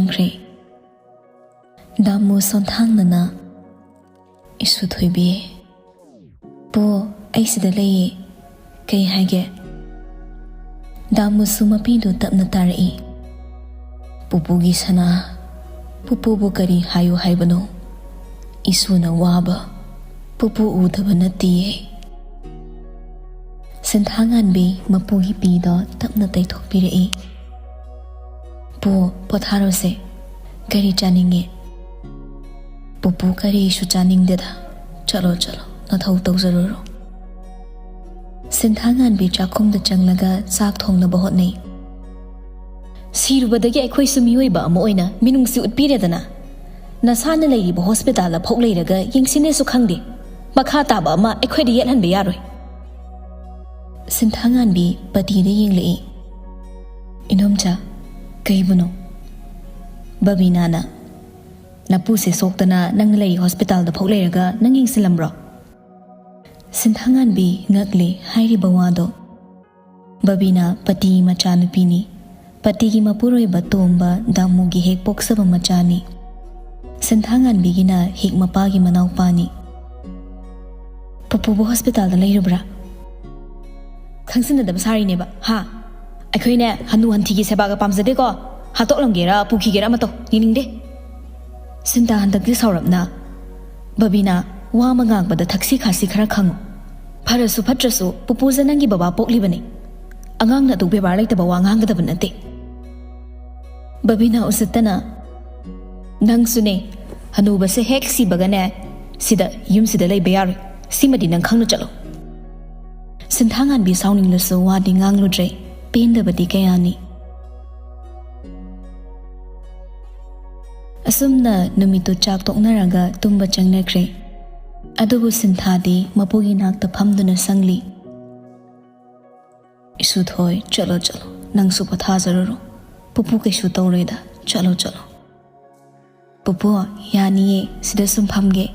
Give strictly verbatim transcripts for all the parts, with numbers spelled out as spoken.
ꯆꯪꯈ꯭ꯔꯦ꯫ ꯗꯥꯃꯨ ꯁꯣꯟꯊꯥꯡꯅꯅ, "ꯏꯁꯨ ꯊꯣꯏꯕꯤ, ꯄꯣ, ꯑꯩ ꯁꯤꯗ ꯂꯩꯌꯦ꯫ ꯀꯩ ꯍꯥꯏꯒꯦ?" ꯗꯥꯃꯨꯁꯨ ꯃꯄꯤꯗꯨ ꯇꯞꯅ ꯇꯥꯔꯛꯏ꯫ "ꯄꯨꯄꯨꯒꯤ ꯁꯅꯥ, ꯄꯨꯄꯨꯕꯨ ꯀꯔꯤ ꯍꯥꯏꯌꯨ ꯍꯥꯏꯕꯅꯣ? ꯏꯁꯨꯅ ꯋꯥꯕ ꯄꯨꯄꯨ ꯎꯗꯕ ꯅꯠꯇꯤꯌꯦ꯫" ꯁꯤꯟꯊꯥꯉꯥꯟꯕꯤ ꯃꯄꯨꯒꯤ ꯄꯤꯗꯣ ꯇꯞꯅ ꯇꯩꯊꯣꯛꯄꯤꯔꯛꯏ꯫ "ꯄꯣ, ꯄꯣꯊꯥꯔꯣꯁꯦ꯫ ꯀꯔꯤ ꯆꯥꯅꯤꯡꯉꯤ?" "ꯄꯨꯄꯨ ꯀꯔꯤꯁꯨ ꯆꯥꯅꯤꯡꯗꯦꯗ꯫ ꯆꯠꯂꯣ, ꯆꯠꯂꯣ, ꯅꯊꯧ ꯇꯧꯖꯔꯨꯔꯣ꯫" ꯁꯤꯟꯊꯥꯉꯥꯟꯕꯤ ꯆꯥꯛꯈꯨꯝꯗ ꯆꯪꯂꯒ ꯆꯥꯛ ꯊꯣꯡꯅꯕ ꯍꯣꯠꯅꯩ꯫ "ꯁꯤꯔꯨꯕꯗꯒꯤ ꯑꯩꯈꯣꯏꯁꯨ ꯃꯤꯑꯣꯏꯕ ꯑꯃ ꯑꯣꯏꯅ ꯃꯤꯅꯨꯡꯁꯤ ꯎꯠꯄꯤꯔꯦꯗꯅ꯫ ꯅꯁꯥꯅ ꯂꯩꯔꯤꯕ ꯍꯣꯁꯄꯤꯇꯥꯜꯗ ꯐꯥꯎ ꯂꯩꯔꯒ ꯌꯦꯡꯁꯤꯟꯅꯦꯁꯨ ꯈꯪꯗꯦ꯫ ꯃꯈꯥ ꯇꯥꯕ ꯑꯃ ꯑꯩꯈꯣꯏꯗ ꯌꯦꯠꯍꯟꯕ ꯌꯥꯔꯣꯏ꯫" ꯁꯤꯟꯊꯥꯉꯥꯟꯕꯤ ꯄꯇꯤꯗ ꯌꯦꯡꯂꯛꯏ꯫ "ꯏꯅꯣꯝꯆꯥ, ꯀꯩꯕꯨꯅꯣ?" "ꯕꯕꯤꯅꯥꯅ ꯅꯄꯨꯁꯦ ꯁꯣꯛꯇꯅ ꯅꯪꯅ ꯂꯩꯔꯤ ꯍꯣꯁꯄꯤꯇꯥꯜꯗ ꯐꯥꯎ ꯂꯩꯔꯒ ꯅꯪ ꯌꯦꯡꯁꯤꯜꯂꯝꯕ꯭ꯔꯣ?" ꯁꯤꯟꯊꯥꯉꯥꯟꯕꯤ ꯉꯛꯂꯦ ꯍꯥꯏꯔꯤꯕ ꯋꯥꯗꯣ꯫ ꯕꯕꯤꯅꯥ ꯄꯇꯤ ꯃꯆꯥꯅꯨꯄꯤꯅꯤ꯫ ꯄꯇꯤꯒꯤ ꯃꯄꯨꯔꯣꯏꯕ ꯇꯣꯝꯕ ꯗꯥꯃꯨꯒꯤ ꯍꯦꯛ ꯄꯣꯛꯆꯕ ꯃꯆꯥꯅꯤ꯫ ꯁꯤꯟꯊꯥꯉꯥꯟꯕꯤꯒꯤꯅ ꯍꯦꯛ ꯃꯄꯥꯒꯤ ꯃꯅꯥꯎꯄꯥꯅꯤ꯫ "ꯄꯨꯄꯨꯕꯨ ꯍꯣꯁꯄꯤꯇꯥꯜꯗ ꯂꯩꯔꯨꯕ꯭ꯔꯥ?" "ꯈꯪꯖꯤꯟꯅꯗꯕ ꯁꯥꯔꯤꯅꯦꯕ, ꯍꯥ? ꯑꯩꯈꯣꯏꯅꯦ ꯍꯅꯨ ꯍꯟꯊꯤꯒꯤ ꯁꯦꯕꯥꯒ ꯄꯥꯝꯖꯗꯦꯀꯣ꯫ ꯍꯥꯠꯇꯣꯛꯂꯝꯒꯦꯔꯥ ꯄꯨꯈꯤꯒꯦꯔꯥ ꯑꯃ ꯇꯧ, ꯌꯦꯡꯅꯤꯡꯗꯦ꯫" ꯁꯤꯟꯊꯥ ꯍꯟꯗꯛꯇꯤ ꯁꯥꯎꯔꯞꯅ, "ꯕꯕꯤꯅꯥ, ꯋꯥ ꯑꯃ ꯉꯥꯡꯕꯗ ꯊꯛꯁꯤ ꯈꯥꯁꯤ ꯈꯔ ꯈꯪꯉꯨ꯫ ꯐꯔꯁꯨ ꯐꯠꯇ꯭ꯔꯁꯨ ꯄꯨꯄꯨꯁꯦ ꯅꯪꯒꯤ ꯕꯕꯥ ꯄꯣꯛꯂꯤꯕꯅꯤ꯫ ꯑꯉꯥꯡꯅ ꯑꯗꯨꯛ ꯕꯦꯕꯥꯔ ꯂꯩꯇꯕ ꯋꯥ ꯉꯥꯡꯒꯗꯕ ꯅꯠꯇꯦ꯫" ꯕꯕꯤꯅꯥ ꯎꯁꯤꯠꯇꯅ, "ꯅꯪꯁꯨꯅꯦ, ꯍꯅꯨꯕꯁꯦ ꯍꯦꯛ ꯁꯤꯕꯒꯅꯦ, ꯁꯤꯗ, ꯌꯨꯝꯁꯤꯗ ꯂꯩꯕ ꯌꯥꯔꯣꯏ꯫ ꯁꯤꯃꯗꯤ ꯅꯪ ꯈꯪꯅ ꯆꯠꯂꯣ꯫" ꯁꯤꯟꯊꯥꯉꯥꯟꯕꯤ ꯁꯥꯎꯅꯤꯡꯂꯁꯨ ꯋꯥꯗꯤ ꯉꯥꯡꯂꯨꯗ꯭ꯔꯦ꯫ ꯄꯦꯟꯗꯕꯗꯤ ꯀꯌꯥꯅꯤ꯫ ꯑꯁꯨꯝꯅ ꯅꯨꯃꯤꯠꯇꯨ ꯆꯥꯛ ꯇꯣꯛꯅꯔꯒ ꯇꯨꯝꯕ ꯆꯪꯅꯈ꯭ꯔꯦ꯫ ꯑꯗꯨꯕꯨ ꯁꯤꯟꯊꯥꯗꯤ ꯃꯄꯨꯒꯤ ꯅꯥꯛꯇ ꯐꯝꯗꯨꯅ ꯁꯪꯂꯤ꯫ "ꯏꯁꯨꯊꯣꯏ, ꯆꯠꯂꯣ, ꯆꯠꯂꯣ꯫ ꯅꯪꯁꯨ ꯄꯣꯊꯥꯖꯔꯨꯔꯣ꯫ ꯄꯨꯄꯨ ꯀꯩꯁꯨ ꯇꯧꯔꯣꯏꯗ꯫ ꯆꯠꯂꯣ, ꯆꯠꯂꯣ꯫" "ꯄꯨꯄꯨ, ꯌꯥꯅꯤꯌꯦ, ꯁꯤꯗ ꯁꯨꯝ ꯐꯝꯒꯦ꯫"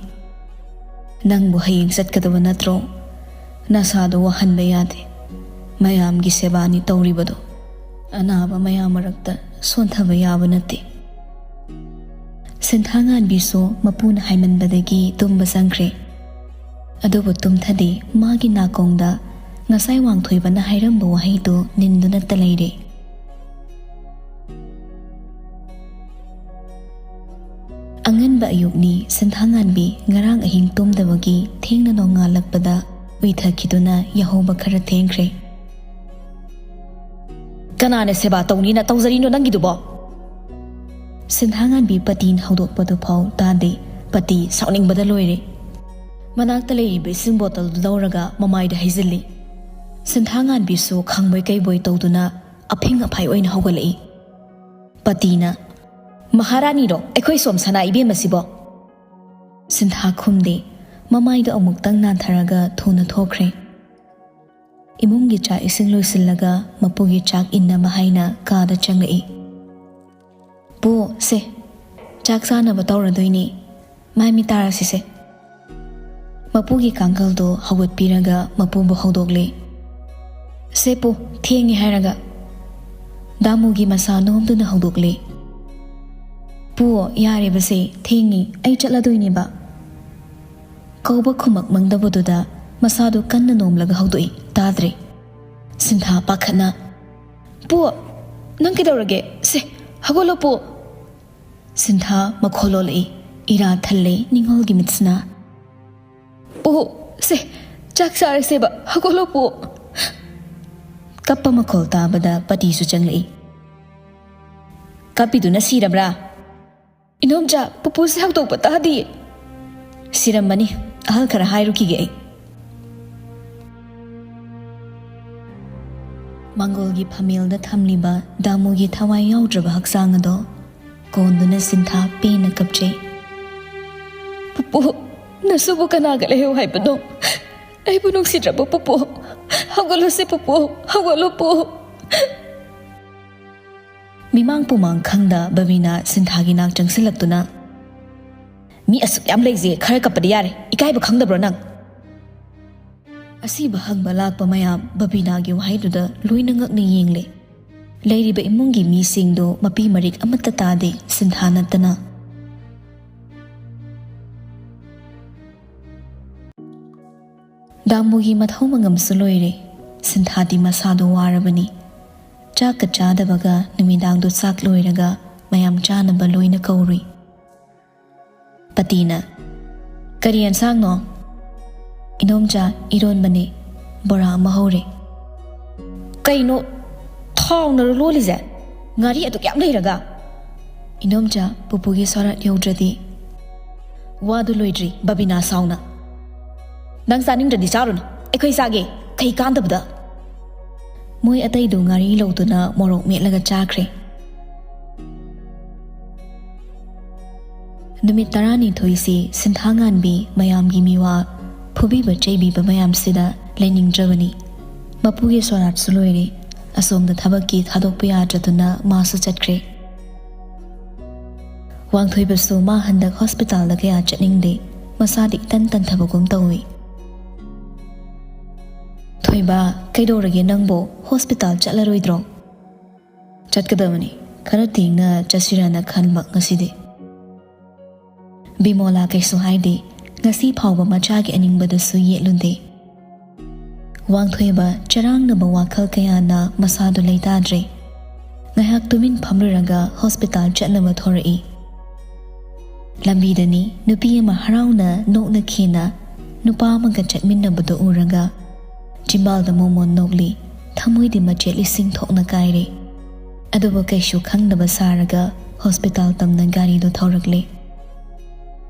"ꯅꯪꯕꯨ ꯍꯌꯦꯡ ꯆꯠꯀꯗꯕ ꯅꯠꯇ꯭ꯔꯣ? ꯅꯁꯥꯗꯣ ꯋꯥꯍꯟꯕ ꯌꯥꯗꯦ꯫ ꯃꯌꯥꯝꯒꯤ ꯁꯦꯕꯥꯅꯤ ꯇꯧꯔꯤꯕꯗꯣ꯫ ꯑꯅꯥꯕ ꯃꯌꯥꯝ ꯃꯔꯛꯇ ꯁꯣꯟꯊꯕ ꯌꯥꯕ ꯅꯠꯇꯦ꯫ ꯁꯤꯟꯊꯥꯉꯥꯟꯕꯤꯁꯨ ꯃꯄꯨꯅ ꯍꯥꯏꯃꯟꯕꯗꯒꯤ ꯇꯨꯝꯕ ꯆꯪꯈ꯭ꯔꯦ꯫ ꯑꯗꯨꯕꯨ ꯇꯨꯝꯊꯗꯦ, ꯃꯥꯒꯤ ꯅꯥꯀꯣꯡꯗ ꯉꯁꯥꯏ ꯋꯥꯡꯊꯣꯏꯕꯅ ꯍꯥꯏꯔꯝꯕ ꯋꯥꯍꯩꯗꯨ ꯅꯤꯟꯗꯨꯅꯇ ꯂꯩꯔꯦ꯫ ꯑꯉꯟꯕ ꯑꯌꯨꯛꯅꯤ꯫ ꯁꯤꯟꯊꯥꯉꯥꯟꯕꯤ ꯉꯔꯥꯡ ꯑꯍꯤꯡ ꯇꯨꯝꯗꯕꯒꯤ ꯊꯦꯡꯅ ꯅꯣꯡꯉꯥꯜꯂꯛꯄꯗ ꯎꯏꯊꯈꯤꯗꯨꯅ ꯌꯥꯍꯧꯕ ꯈꯔ ꯊꯦꯡꯈ꯭ꯔꯦ꯫ "ꯀꯅꯥꯅ ꯁꯦꯕꯥ ꯇꯧꯅꯤꯅ ꯇꯧꯖꯔꯤꯅꯣ ꯅꯪꯒꯤꯗꯨꯕꯣ?" ꯁꯤꯟꯊꯥꯉꯥꯟꯕꯤ ꯄꯇꯤꯅ ꯍꯧꯗꯣꯛꯄꯗꯨ ꯐꯥꯎ ꯇꯥꯗꯦ꯫ ꯄꯇꯤ ꯁꯥꯎꯅꯤꯡꯕꯗ ꯂꯣꯏꯔꯦ꯫ ꯃꯅꯥꯛꯇ ꯂꯩꯔꯤꯕ ꯏꯁꯤꯡ ꯕꯣꯇꯜꯗꯨ ꯂꯧꯔꯒ ꯃꯃꯥꯏꯗ ꯍꯩꯖꯤꯜꯂꯤ꯫ ꯁꯤꯟꯊꯥꯉꯥꯟꯕꯤꯁꯨ ꯈꯪꯕꯣꯏ ꯀꯩꯕꯣꯏ ꯇꯧꯗꯨꯅ ꯑꯐꯤꯡ ꯑꯐꯥꯏ ꯑꯣꯏꯅ ꯍꯧꯒꯠꯂꯛꯏ꯫ ꯄꯇꯤꯅ, "ꯃꯍꯥꯔꯥꯅꯤꯔꯣ ꯑꯩꯈꯣꯏ ꯁꯣꯝ ꯁꯅꯥ ꯏꯕꯦꯝ ꯑꯁꯤꯕꯣ?" ꯁꯤꯟꯊꯥ ꯈꯨꯝꯗꯦ꯫ ꯃꯃꯥꯏꯗꯣ ꯑꯃꯨꯛꯇꯪ ꯅꯥꯟꯊꯔꯒ ꯊꯨꯅ ꯊꯣꯛꯈ꯭ꯔꯦ꯫ ꯏꯃꯨꯡꯒꯤ ꯆꯥꯛ ꯏꯁꯤꯡ ꯂꯣꯏꯁꯤꯜꯂꯒ ꯃꯄꯨꯒꯤ ꯆꯥꯛ ꯏꯟꯅꯕ ꯍꯥꯏꯅ ꯀꯥꯗ ꯆꯪꯂꯛꯏ꯫ "ꯄꯨ, ꯁꯦ, ꯆꯥꯛ ꯆꯥꯅꯕ ꯇꯧꯔꯗꯣꯏꯅꯦ꯫ ꯃꯥꯏ ꯃꯤꯠ ꯇꯥꯔꯁꯤꯁꯦ꯫" ꯃꯄꯨꯒꯤ ꯀꯥꯡꯈꯜꯗꯣ ꯍꯧꯒꯠꯄꯤꯔꯒ ꯃꯄꯨꯕꯨ ꯍꯧꯗꯣꯛꯂꯦ꯫ "ꯁꯦ ꯄꯨ, ꯊꯦꯡꯉꯦ ꯍꯥꯏꯔꯒ꯫" ꯗꯥꯃꯨꯒꯤ ꯃꯁꯥ ꯅꯣꯝꯗꯨꯅ ꯍꯧꯗꯣꯛꯂꯦ꯫ "ꯄꯨ, ꯌꯥꯔꯦꯕꯁꯦ, ꯊꯦꯡꯉꯦ, ꯑꯩ ꯆꯠꯂꯗꯣꯏꯅꯦꯕ꯫" ꯀꯧꯕ ꯈꯨꯝꯃꯛꯃꯪꯗꯕꯗꯨꯗ ꯃꯁꯥꯗꯨ ꯀꯟꯅ ꯅꯣꯝꯂꯒ ꯍꯧꯗꯣꯛꯏ꯫ ꯇꯥꯗ꯭ꯔꯦ꯫ ꯁꯤꯟꯊꯥ ꯄꯥꯈꯠꯅ, "ꯄꯨ, ꯅꯪ ꯀꯩꯗꯧꯔꯒꯦ? ꯁꯦ, ꯍꯧꯒꯠꯂꯣ ꯄꯨ꯫" ꯁꯤꯟꯊꯥ ꯃꯈꯣꯜ ꯂꯣꯜꯂꯛꯏ꯫ ꯏꯔꯥ ꯊꯜꯂꯦ ꯅꯤꯡꯉꯣꯜꯒꯤ ꯃꯤꯠꯁꯤꯅ꯫ "ꯄꯨ, ꯁꯦ, ꯆꯥꯛ ꯆꯥꯔꯁꯦꯕ, ꯍꯧꯒꯠꯂꯣ ꯄꯨ꯫" ꯀꯞꯄ ꯃꯈꯣꯜ ꯇꯥꯕꯗ ꯄꯇꯤꯁꯨ ꯆꯪꯂꯛꯏ꯫ "ꯀꯞꯄꯤꯗꯨꯅ ꯁꯤꯔꯕ꯭ꯔꯥ?" "ꯏꯅꯣꯝꯆꯥ, ꯄꯨꯄꯨꯁꯦ ꯍꯧꯗꯣꯛꯄ ꯇꯥꯗꯤꯌꯦ꯫" "ꯁꯤꯔꯝꯃꯅꯤ, ꯑꯍꯜ ꯈꯔ ꯍꯥꯏꯔꯨꯈꯤꯒꯦ ꯑꯩ꯫" ꯃꯥꯡꯒꯣꯜꯒꯤ ꯐꯝꯃꯦꯜꯗ ꯊꯝꯂꯤꯕ ꯗꯥꯃꯨꯒꯤ ꯊꯋꯥꯏ ꯌꯥꯎꯗ꯭ꯔꯕ ꯍꯛꯆꯥꯡ ꯑꯗꯣ ꯀꯣꯟꯗꯨꯅ ꯁꯤꯟꯊꯥ ꯄꯦꯟꯅ ꯀꯞꯆꯩ꯫ "ꯄꯨꯄꯨ, ꯅꯁꯨꯕꯨ ꯀꯅꯥꯒ ꯂꯩꯍꯧ ꯍꯥꯏꯕꯅꯣ? ꯑꯩꯕꯨ ꯅꯨꯡꯁꯤꯗ꯭ꯔꯕ ꯄꯨꯄꯨ? ꯍꯧꯒꯠꯂꯨꯁꯦ ꯄꯨꯄꯨ, ꯍꯧꯒꯠꯂꯨ ꯄꯨ꯫" ꯃꯤꯃꯥꯡ ꯄꯨꯃꯥꯡ ꯈꯪꯗ ꯕꯕꯤꯅꯥ ꯁꯤꯟꯊꯥꯒꯤ ꯅꯥꯛ ꯆꯪꯁꯤꯜꯂꯛꯇꯨꯅ, "ꯃꯤ ꯑꯁꯨꯛ ꯌꯥꯝ ꯂꯩꯁꯦ ꯈꯔ ꯀꯞꯄꯗꯤ ꯌꯥꯔꯦ, ꯏꯀꯥꯏꯕ ꯈꯪꯗꯕ꯭ꯔꯣ ꯅꯪ?" ꯑꯁꯤꯕ ꯍꯪꯕ ꯂꯥꯛꯄ ꯃꯌꯥꯝ ꯕꯕꯤꯅꯥꯒꯤ ꯋꯥꯍꯩꯗꯨꯗ ꯂꯣꯏꯅ ꯉꯛꯅ ꯌꯦꯡꯂꯦ꯫ ꯂꯩꯔꯤꯕ ꯏꯃꯨꯡꯒꯤ ꯃꯤꯁꯤꯡꯗꯨ ꯃꯄꯤ ꯃꯔꯤꯛ ꯑꯃꯠꯇ ꯇꯥꯗꯦ, ꯁꯤꯟꯊꯥ ꯅꯠꯇꯅ꯫ ꯀꯥꯡꯕꯨꯒꯤ ꯃꯊꯧ ꯃꯉꯝꯁꯨ ꯂꯣꯏꯔꯦ꯫ ꯁꯤꯟꯊꯥꯗꯤ ꯃꯁꯥꯗꯣ ꯋꯥꯔꯕꯅꯤ꯫ ꯆꯥꯛꯀ ꯆꯥꯗꯕꯒ ꯅꯨꯃꯤꯗꯥꯡꯗꯣ ꯆꯥꯛ ꯂꯣꯏꯔꯒ ꯃꯌꯥꯝ ꯆꯥꯅꯕ ꯂꯣꯏꯅ ꯀꯧꯔꯨꯏ꯫ ꯄꯇꯤꯅ, "ꯀꯔꯤ ꯑꯦꯟꯁꯥꯡꯅꯣ?" "ꯏꯅꯣꯝꯆꯥ, ꯏꯔꯣꯟꯕꯅꯦ, ꯕꯣꯔꯥ ꯑꯃ ꯍꯧꯔꯦ꯫" "ꯀꯩꯅꯣ, ꯊꯥꯎꯅꯔꯣ ꯂꯣꯜꯂꯤꯁꯦ? ꯉꯥꯔꯤ ꯑꯗꯨꯛ ꯌꯥꯝ ꯂꯩꯔꯒ?" "ꯏꯅꯣꯝꯆꯥ, ꯄꯨꯄꯨꯒꯤ ꯁꯣꯔꯥꯠ ꯌꯧꯗ꯭ꯔꯗꯤ꯫" "ꯋꯥꯗꯨ ꯂꯣꯏꯗ꯭ꯔꯤ, ꯕꯕꯤꯅꯥ ꯁꯥꯎꯅ꯫ ꯅꯪ ꯆꯥꯅꯤꯡꯗ꯭ꯔꯗꯤ ꯆꯥꯔꯨꯅꯨ, ꯑꯩꯈꯣꯏ ꯆꯥꯒꯦ, ꯀꯩ ꯀꯥꯟꯗꯕꯗ꯫" ꯃꯣꯏ ꯑꯇꯩꯗꯨ ꯉꯥꯔꯤ ꯂꯧꯗꯨꯅ ꯃꯣꯔꯣꯛ ꯃꯦꯠꯂꯒ ꯆꯥꯈ꯭ꯔꯦ꯫ ꯅꯨꯃꯤꯠ ꯇꯔꯥꯅꯤꯊꯣꯏꯁꯤ ꯁꯤꯟꯊꯥꯉꯥꯟꯕꯤ ꯃꯌꯥꯝꯒꯤ ꯃꯤꯋꯥ ꯐꯨꯕꯤꯕ ꯆꯩꯕꯤꯕ ꯃꯌꯥꯝꯁꯤꯗ ꯂꯩꯅꯤꯡꯗ꯭ꯔꯕꯅꯤ꯫ ꯃꯄꯨꯒꯤ ꯁꯣꯔꯥꯠꯁꯨ ꯂꯣꯏꯔꯦ꯫ ꯑꯁꯣꯝꯗ ꯊꯕꯛꯀꯤ ꯊꯥꯗꯣꯛꯄ ꯌꯥꯗ꯭ꯔꯗꯨꯅ ꯃꯥꯁꯨ ꯆꯠꯈ꯭ꯔꯦ꯫ ꯋꯥꯡꯊꯣꯏꯕꯁꯨ ꯃꯥ ꯍꯟꯗꯛ ꯍꯣꯁꯄꯤꯇꯥꯜꯗ ꯀꯌꯥ ꯆꯠꯅꯤꯡꯗꯦ꯫ ꯃꯁꯥꯗꯤ ꯏꯇꯟ ꯇꯟꯊꯕꯒꯨꯝ ꯇꯧꯏ꯫ "ꯊꯣꯏꯕ, ꯀꯩꯗꯧꯔꯒꯦ ꯅꯪꯕꯣ? ꯍꯣꯁꯄꯤꯇꯥꯜ ꯆꯠꯂꯔꯣꯏꯗ꯭ꯔꯣ?" "ꯆꯠꯀꯗꯕꯅꯤ, ꯈꯔ ꯊꯦꯡꯅ ꯆꯠꯁꯤꯔꯅ ꯈꯟꯕ ꯉꯁꯤꯗꯤ꯫" ꯕꯤꯃꯣꯂꯥ ꯀꯩꯁꯨ ꯍꯥꯏꯗꯦ꯫ ꯉꯁꯤ ꯐꯥꯎꯕ ꯃꯆꯥꯒꯤ ꯑꯅꯤꯡꯕꯗꯨꯁꯨ ꯌꯦꯠꯂꯨꯗꯦ꯫ ꯋꯥꯡꯊꯣꯏꯕ ꯆꯔꯥꯡꯅꯕ ꯋꯥꯈꯜ ꯀꯌꯥꯅ ꯃꯁꯥꯗꯨ ꯂꯩꯇꯥꯗ꯭ꯔꯦ꯫ ꯉꯥꯏꯍꯥꯛ ꯇꯨꯃꯤꯟ ꯐꯝꯂꯨꯔꯒ ꯍꯣꯁꯄꯤꯇꯥꯜ ꯆꯠꯅꯕ ꯊꯣꯔꯛꯏ꯫ ꯂꯝꯕꯤꯗꯅꯤ ꯅꯨꯄꯤ ꯑꯃ ꯍꯔꯥꯎꯅ ꯅꯣꯛꯅ ꯈꯦꯅ ꯅꯨꯄꯥ ꯑꯃꯒ ꯆꯠꯃꯤꯟꯅꯕꯗꯨ ꯎꯔꯒ ꯆꯤꯝꯕꯥꯜꯗ ꯃꯣꯃꯣꯟ ꯅꯣꯛꯂꯤ꯫ ꯊꯃꯣꯏꯗꯤ ꯃꯆꯦꯠ ꯂꯤꯁꯤꯡ ꯊꯣꯛꯅ ꯀꯥꯏꯔꯦ꯫ ꯑꯗꯨꯕꯨ ꯀꯩꯁꯨ ꯈꯪꯗꯕ ꯁꯥꯔꯒ ꯍꯣꯁꯄꯤꯇꯥꯜ ꯇꯝꯅ ꯒꯥꯔꯤꯗꯨ ꯊꯧꯔꯛꯂꯦ꯫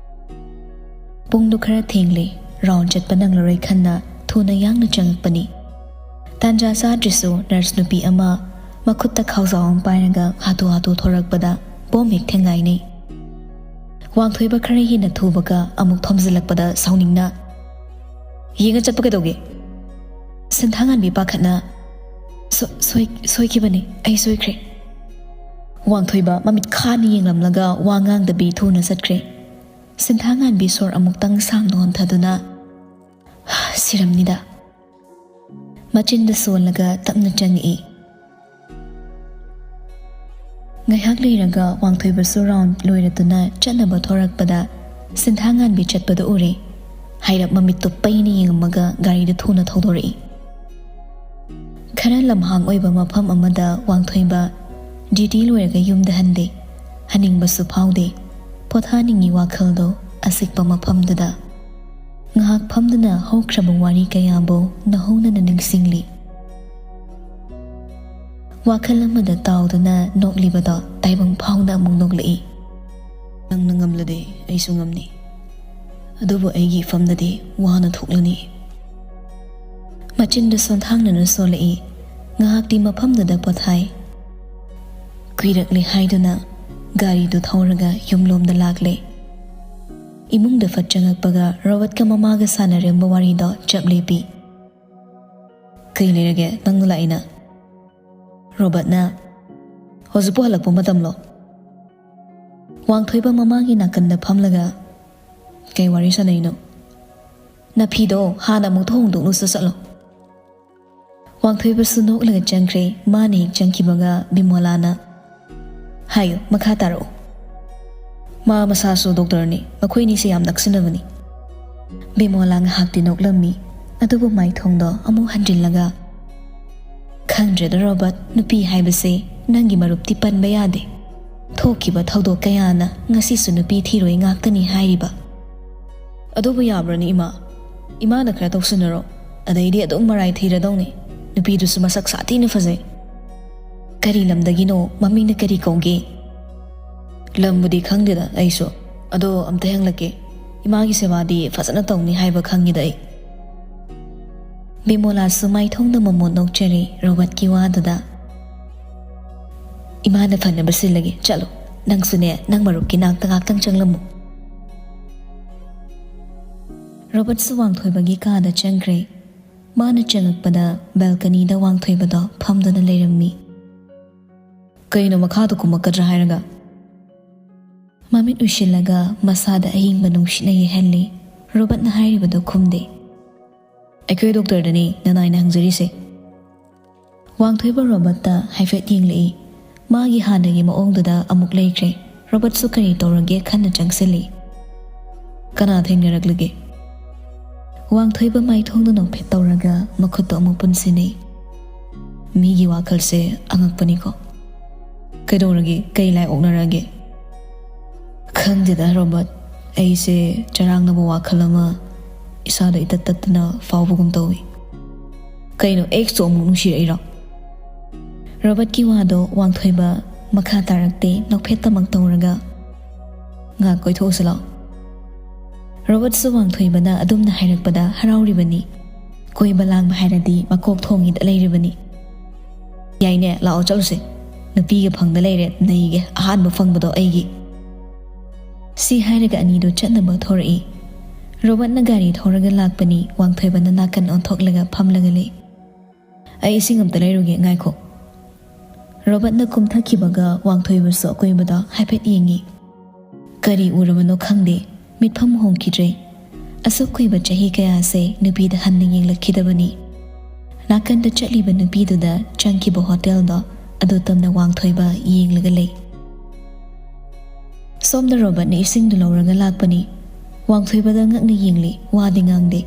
ꯄꯨꯡꯗꯨ ꯈꯔ ꯊꯦꯡꯂꯦ꯫ ꯔꯥꯎꯟ ꯆꯠꯄ ꯅꯪꯂꯔꯣꯏ ꯈꯟꯅ ꯊꯨꯅ ꯌꯥꯡꯅ ꯆꯪꯉꯛꯄꯅꯤ꯫ ꯇꯥꯟꯖꯥ ꯆꯥꯗ꯭ꯔꯤꯁꯨ ꯅꯔꯁ ꯅꯨꯄꯤ ꯑꯃ ꯃꯈꯨꯠꯇ ꯈꯥꯎꯖꯥꯎ ꯑꯃ ꯄꯥꯏꯔꯒ ꯍꯥꯊꯨ ꯍꯥꯊꯨ ꯊꯣꯔꯛꯄꯗ ꯕꯣꯝ ꯍꯦꯛ ꯊꯦꯡꯒꯥꯏꯅꯩ꯫ ꯋꯥꯡꯊꯣꯏꯕ ꯈꯔ ꯍꯦꯟꯅ ꯊꯨꯕꯒ ꯑꯃꯨꯛ ꯊꯣꯝꯖꯤꯜꯂꯛꯄꯗ ꯁꯥꯎꯅꯤꯡꯅ, "ꯌꯦꯡꯉ ꯆꯠꯄ ꯀꯩꯗꯧꯒꯦ?" ꯁꯤꯟꯊꯥꯉꯥꯟꯕꯤ ꯄꯥꯈꯠꯅ, "ꯁꯣ-, ꯁꯣꯏ-, ꯁꯣꯏꯈꯤꯕꯅꯤ, ꯑꯩ ꯁꯣꯏꯈ꯭ꯔꯦ꯫" ꯋꯥꯡꯊꯣꯏꯕ ꯃꯃꯤꯠ ꯈꯥꯅ ꯌꯦꯡꯂꯝꯂꯒ ꯋꯥ ꯉꯥꯡꯗꯕꯤ ꯊꯨꯅ ꯆꯠꯈ꯭ꯔꯦ꯫ ꯁꯤꯟꯊꯥꯉꯥꯟꯕꯤ ꯁꯣꯔ ꯑꯃꯨꯛꯇꯪ ꯁꯥꯡꯅ ꯍꯣꯟꯊꯗꯨꯅ, "ꯁꯤꯔꯝꯅꯤꯗ꯫" ꯃꯆꯤꯟꯗ ꯁꯣꯜꯂꯒ ꯇꯞꯅ ꯆꯪꯉꯛꯏ꯫ ꯉꯥꯏꯍꯥꯛ ꯂꯩꯔꯒ ꯋꯥꯡꯊꯣꯏꯕꯁꯨ ꯔꯥꯎꯟ ꯂꯣꯏꯔꯗꯨꯅ ꯆꯠꯅꯕ ꯊꯣꯔꯛꯄꯗ ꯁꯤꯟꯊꯥꯉꯥꯟꯕꯤ ꯆꯠꯄꯗꯨ ꯎꯔꯦ꯫ ꯍꯥꯏꯔꯞ ꯃꯃꯤꯠꯇꯣ ꯄꯩꯅ ꯌꯦꯡꯉꯝꯃꯒ ꯒꯥꯔꯤꯗꯨ ꯊꯨꯅ ꯊꯧꯗꯣꯔꯛꯏ꯫ ꯈꯔ ꯂꯝꯍꯥꯡ ꯑꯣꯏꯕ ꯃꯐꯝ ꯑꯃꯗ ꯋꯥꯡꯊꯣꯏꯕ ꯗ꯭ꯌꯨꯇꯤ ꯂꯣꯏꯔꯒ ꯌꯨꯝꯗ ꯍꯟꯗꯦ꯫ ꯍꯟꯅꯤꯡꯕꯁꯨ ꯐꯥꯎꯗꯦ꯫ ꯄꯣꯊꯥꯅꯤꯡꯉꯤ ꯋꯥꯈꯜꯗꯣ ꯑꯆꯤꯛꯄ ꯃꯐꯝꯗꯨꯗ꯫ ꯉꯥꯏꯍꯥꯛ ꯐꯝꯗꯨꯅ ꯍꯧꯈ꯭ꯔꯕ ꯋꯥꯔꯤ ꯀꯌꯥꯕꯨ ꯅꯧꯍꯧꯅꯅ ꯅꯤꯡꯁꯤꯡꯂꯤ꯫ ꯋꯥꯈꯜ ꯑꯃꯗ ꯇꯥꯎꯗꯨꯅ ꯅꯣꯛꯂꯤꯕꯗꯣ ꯇꯥꯏꯕꯪ ꯐꯥꯎꯅ ꯑꯃꯨꯛ ꯅꯣꯛꯂꯛꯏ꯫ "ꯅꯪꯅ ꯉꯝꯂꯗꯤ ꯑꯩꯁꯨ ꯉꯝꯅꯤ꯫ ꯑꯗꯨꯕꯨ ꯑꯩꯒꯤ ꯏꯐꯝꯗꯗꯤ ꯋꯥꯅ ꯊꯣꯛꯂꯅꯤ꯫" ꯃꯆꯤꯟꯗꯨ ꯁꯣꯟꯊꯥꯡꯅꯅ ꯁꯣꯜꯂꯛꯏ꯫ ꯉꯥꯏꯍꯥꯛꯇꯤ ꯃꯐꯝꯗꯨꯗ ꯄꯣꯊꯥꯏ꯫ ꯀꯨꯏꯔꯛꯂꯦ ꯍꯥꯏꯗꯨꯅ ꯒꯥꯔꯤꯗꯨ ꯊꯧꯔꯒ ꯌꯨꯝꯂꯣꯝꯗ ꯂꯥꯛꯂꯦ꯫ ꯏꯃꯨꯡꯗ ꯐꯠ ꯆꯪꯉꯛꯄꯒ ꯔꯣꯕꯔꯠꯀ ꯃꯃꯥꯒ ꯁꯥꯟꯅꯔꯝꯕ ꯋꯥꯔꯤꯗꯣ ꯆꯞ ꯂꯦꯞꯄꯤ꯫ "ꯀꯩ ꯂꯩꯔꯒꯦ? ꯅꯪꯅ ꯂꯥꯛꯏꯅ?" ꯔꯣꯕꯔꯠꯅ, "ꯍꯧꯖꯤꯛꯄꯨ ꯍꯜꯂꯛꯄ ꯃꯇꯝꯂꯣ?" ꯋꯥꯡꯊꯣꯏꯕ ꯃꯃꯥꯒꯤ ꯅꯥꯀꯟꯗ ꯐꯝꯂꯒ, "ꯀꯩ ꯋꯥꯔꯤ ꯁꯥꯟꯅꯩꯅꯣ? ꯅꯐꯤꯗꯣ ꯍꯥꯟꯅ ꯑꯃꯨꯛꯇ ꯍꯣꯡꯗꯣꯛꯂꯨꯆꯣ, ꯆꯠꯂꯣ꯫" ꯋꯥꯡꯊꯣꯏꯕꯁꯨ ꯅꯣꯛꯂꯒ ꯆꯪꯈ꯭ꯔꯦ꯫ ꯃꯥꯅ ꯍꯦꯛ ꯆꯪꯈꯤꯕꯒ ꯕꯤꯃꯣꯂꯥꯅ, "ꯍꯥꯏꯌꯨ, ꯃꯈꯥ ꯇꯥꯔꯛꯎ꯫" "ꯃꯥ ꯃꯁꯥꯁꯨ ꯗꯣꯛꯇꯔꯅꯤ, ꯃꯈꯣꯏꯅꯤꯁꯦ ꯌꯥꯝ ꯅꯛꯁꯤꯟꯅꯕꯅꯤ꯫" ꯕꯤꯃꯣꯂꯥ ꯉꯥꯏꯍꯥꯛꯇꯤ ꯅꯣꯛꯂꯝꯃꯤ, ꯑꯗꯨꯕꯨ ꯃꯥꯏꯊꯣꯡꯗꯣ ꯑꯃꯨꯛ ꯍꯟꯖꯤꯜꯂꯒ, "ꯈꯪꯗ꯭ꯔꯦꯗ ꯔꯣꯕꯔꯠ, ꯅꯨꯄꯤ ꯍꯥꯏꯕꯁꯦ ꯅꯪꯒꯤ ꯃꯔꯨꯞꯇꯤ ꯄꯟꯕ ꯌꯥꯗꯦ꯫ ꯊꯣꯛꯈꯤꯕ ꯊꯧꯗꯣꯛ ꯀꯌꯥꯅ ꯉꯁꯤꯁꯨ ꯅꯨꯄꯤ ꯊꯤꯔꯣꯏ ꯉꯥꯛꯇꯅꯤ ꯍꯥꯏꯔꯤꯕ꯫" "ꯑꯗꯨꯕꯨ ꯌꯥꯕ꯭ꯔꯅꯤ ꯏꯃꯥ? ꯏꯃꯥꯅ ꯈꯔ ꯇꯧꯁꯤꯟꯅꯔꯣ, ꯑꯗꯩꯗꯤ ꯑꯗꯨꯝ ꯃꯔꯥꯏ ꯊꯤꯔꯗꯧꯅꯤ꯫ ꯅꯨꯄꯤꯗꯨꯁꯨ ꯃꯁꯛ ꯁꯥꯊꯤꯅ ꯐꯖꯩ꯫" "ꯀꯔꯤ ꯂꯝꯗꯒꯤꯅꯣ? ꯃꯃꯤꯡꯅ ꯀꯔꯤ ꯀꯧꯒꯦ?" "ꯂꯝꯕꯨꯗꯤ ꯈꯪꯗꯦꯗ ꯑꯩꯁꯨ, ꯑꯗꯣ ꯑꯝꯇ ꯍꯪꯂꯛꯀꯦ꯫ ꯏꯃꯥꯒꯤ ꯁꯦꯕꯥꯗꯤ ꯐꯖꯅ ꯇꯧꯅꯤ ꯍꯥꯏꯕ ꯈꯪꯉꯤꯗ ꯑꯩ꯫" ꯕꯤꯃꯣꯂꯥꯁꯨ ꯃꯥꯏꯊꯣꯡꯗ ꯃꯃꯣꯟ ꯅꯣꯛꯆꯔꯤ ꯔꯣꯕꯔꯠꯀꯤ ꯋꯥꯗꯨꯗ꯫ "ꯏꯃꯥꯅ ꯐꯅꯕ ꯁꯤꯜꯂꯒꯦ, ꯆꯠꯂꯣ꯫ ꯅꯪꯁꯨꯅꯦ, ꯅꯪ ꯃꯔꯨꯞꯀꯤ ꯅꯥꯛꯇ ꯉꯥꯛꯇꯪ ꯆꯪꯂꯝꯃꯨ꯫" ꯔꯣꯕꯔꯠꯁꯨ ꯋꯥꯡꯊꯣꯏꯕꯒꯤ ꯀꯥꯗ ꯆꯪꯈ꯭ꯔꯦ꯫ ꯃꯥꯅ ꯆꯪꯉꯛꯄꯗ ꯕꯦꯜꯀꯅꯤꯗ ꯋꯥꯡꯊꯣꯏꯕꯗꯣ ꯐꯝꯗꯨꯅ ꯂꯩꯔꯝꯃꯤ꯫ "ꯀꯩꯅꯣ, ꯃꯈꯥꯗ ꯀꯨꯝꯃꯛꯀꯗ꯭ꯔꯥ ꯍꯥꯏꯔꯒ?" ꯃꯃꯤꯠ ꯎꯏꯁꯤꯜꯂꯒ ꯃꯁꯥꯗ ꯑꯏꯪꯕ ꯅꯨꯡꯁꯤꯠꯅ ꯌꯩꯍꯜꯂꯤ꯫ ꯔꯣꯕꯔꯠꯅ ꯍꯥꯏꯔꯤꯕꯗꯨ ꯈꯨꯝꯗꯦ꯫ "ꯑꯩꯈꯣꯏ ꯗꯣꯛꯇꯔꯗꯅꯤ ꯅꯅꯥꯏꯅ ꯍꯪꯖꯔꯤꯁꯦ꯫" ꯋꯥꯡꯊꯣꯏꯕ ꯔꯣꯕꯔꯠꯇ ꯍꯥꯏꯐꯦꯠ ꯌꯦꯡꯂꯛꯏ꯫ ꯃꯥꯒꯤ ꯍꯥꯟꯅꯒꯤ ꯃꯑꯣꯡꯗꯨꯗ ꯑꯃꯨꯛ ꯂꯩꯈ꯭ꯔꯦ꯫ ꯔꯣꯕꯔꯠꯁꯨ ꯀꯔꯤ ꯇꯧꯔꯒꯦ ꯈꯟꯅ ꯆꯪꯁꯤꯜꯂꯤ꯫ "ꯀꯅꯥ ꯊꯦꯡꯅꯔꯛꯂꯒꯦ?" ꯋꯥꯡꯊꯣꯏꯕ ꯃꯥꯏꯊꯣꯡꯗ ꯅꯣꯛꯐꯦꯠ ꯇꯧꯔꯒ ꯃꯈꯨꯠꯇꯣ ꯑꯃꯨꯛ ꯄꯨꯟꯁꯤꯟꯅꯩ꯫ ꯃꯤꯒꯤ ꯋꯥꯈꯜꯁꯦ ꯑꯉꯛꯄꯅꯤꯀꯣ꯫ ꯀꯩꯗꯧꯔꯒꯦ? ꯀꯩ ꯂꯥꯏ ꯑꯣꯛꯅꯔꯒꯦ? ꯈꯪꯗꯦꯗ ꯔꯣꯕꯔꯠ, ꯑꯩꯁꯦ ꯆꯔꯥꯡꯅꯕ ꯋꯥꯈꯜ ꯑꯃ ꯏꯁꯥꯗ ꯏꯇꯠ ꯇꯠꯇꯅ ꯐꯥꯎꯕꯒꯨꯝ ꯇꯧꯏ꯫ ꯀꯩꯅꯣ, ꯑꯦꯛꯁꯇꯣ ꯑꯃꯨꯛ ꯅꯨꯡꯁꯤꯔꯛꯏꯔꯣ? ꯔꯣꯕꯔꯠꯀꯤ ꯋꯥꯗꯣ ꯋꯥꯡꯊꯣꯏꯕ ꯃꯈꯥ ꯇꯥꯔꯛꯇꯦ, ꯅꯣꯛꯐꯦꯠꯇꯃꯛ ꯇꯧꯔꯒ, "ꯉꯥꯛ ꯀꯣꯏꯊꯣꯛꯎꯁꯤ ꯂꯥꯛꯑꯣ꯫" ꯔꯣꯕꯔꯠꯁꯨ ꯋꯥꯡꯊꯣꯏꯕꯅ ꯑꯗꯨꯝꯅ ꯍꯥꯏꯔꯛꯄꯗ ꯍꯔꯥꯎꯔꯤꯕꯅꯤ꯫ ꯀꯣꯏꯕ ꯂꯥꯡꯕ ꯍꯥꯏꯔꯗꯤ ꯃꯀꯣꯛ ꯊꯣꯡꯉꯤꯗ ꯂꯩꯔꯤꯕꯅꯤ꯫ "ꯌꯥꯏꯅꯦ, ꯂꯥꯛꯑꯣ ꯆꯠꯂꯨꯁꯦ꯫ ꯅꯨꯄꯤꯒ ꯐꯪꯗ ꯂꯩꯔꯦ, ꯅꯩꯒꯦ, ꯑꯍꯥꯟꯕ ꯐꯪꯕꯗꯣ ꯑꯩꯒꯤ꯫" ꯁꯤ ꯍꯥꯏꯔꯒ ꯑꯅꯤꯗꯨ ꯆꯠꯅꯕ ꯊꯣꯔꯛꯏ꯫ ꯔꯣꯕꯔꯠꯅ ꯒꯥꯔꯤ ꯊꯧꯔꯒ ꯂꯥꯛꯄꯅꯤ, ꯋꯥꯡꯊꯣꯏꯕꯅ ꯅꯥꯀꯟ ꯑꯣꯟꯊꯣꯛꯂꯒ ꯐꯝꯂꯒ ꯂꯩ꯫ "ꯑꯩ ꯏꯁꯤꯡ ꯑꯝꯇ ꯂꯩꯔꯨꯒꯦ, ꯉꯥꯏꯈꯣ꯫" ꯔꯣꯕꯔꯠꯅ ꯀꯨꯝꯊꯈꯤꯕꯒ ꯋꯥꯡꯊꯣꯏꯕꯁꯨ ꯑꯀꯣꯏꯕꯗ ꯍꯥꯏꯐꯦꯠ ꯌꯦꯡꯉꯤ꯫ ꯀꯔꯤ ꯎꯔꯕꯅꯣ ꯈꯪꯗꯦ, ꯃꯤꯠꯐꯝ ꯍꯣꯡꯈꯤꯗ꯭ꯔꯦ꯫ ꯑꯁꯨꯛ ꯀꯨꯏꯕ ꯆꯍꯤ ꯀꯌꯥꯁꯦ ꯅꯨꯄꯤꯗ ꯍꯟꯅ ꯌꯦꯡꯂꯛꯈꯤꯗꯕꯅꯤ꯫ ꯅꯥꯀꯟꯗ ꯆꯠꯂꯤꯕ ꯅꯨꯄꯤꯗꯨꯗ ꯆꯪꯈꯤꯕ ꯍꯣꯇꯦꯜꯗꯣ ꯑꯗꯨ ꯇꯝꯅ ꯋꯥꯡꯊꯣꯏꯕ ꯌꯦꯡꯂꯒ ꯂꯩ꯫ ꯁꯣꯝꯗ ꯔꯣꯕꯔꯠꯅ ꯏꯁꯤꯡꯗꯨ ꯂꯧꯔꯒ ꯂꯥꯛꯄꯅꯤ꯫ ꯋꯥꯡꯊꯣꯏꯕꯗ ꯉꯛꯅ ꯌꯦꯡꯂꯤ, ꯋꯥꯗꯤ ꯉꯥꯡꯗꯦ꯫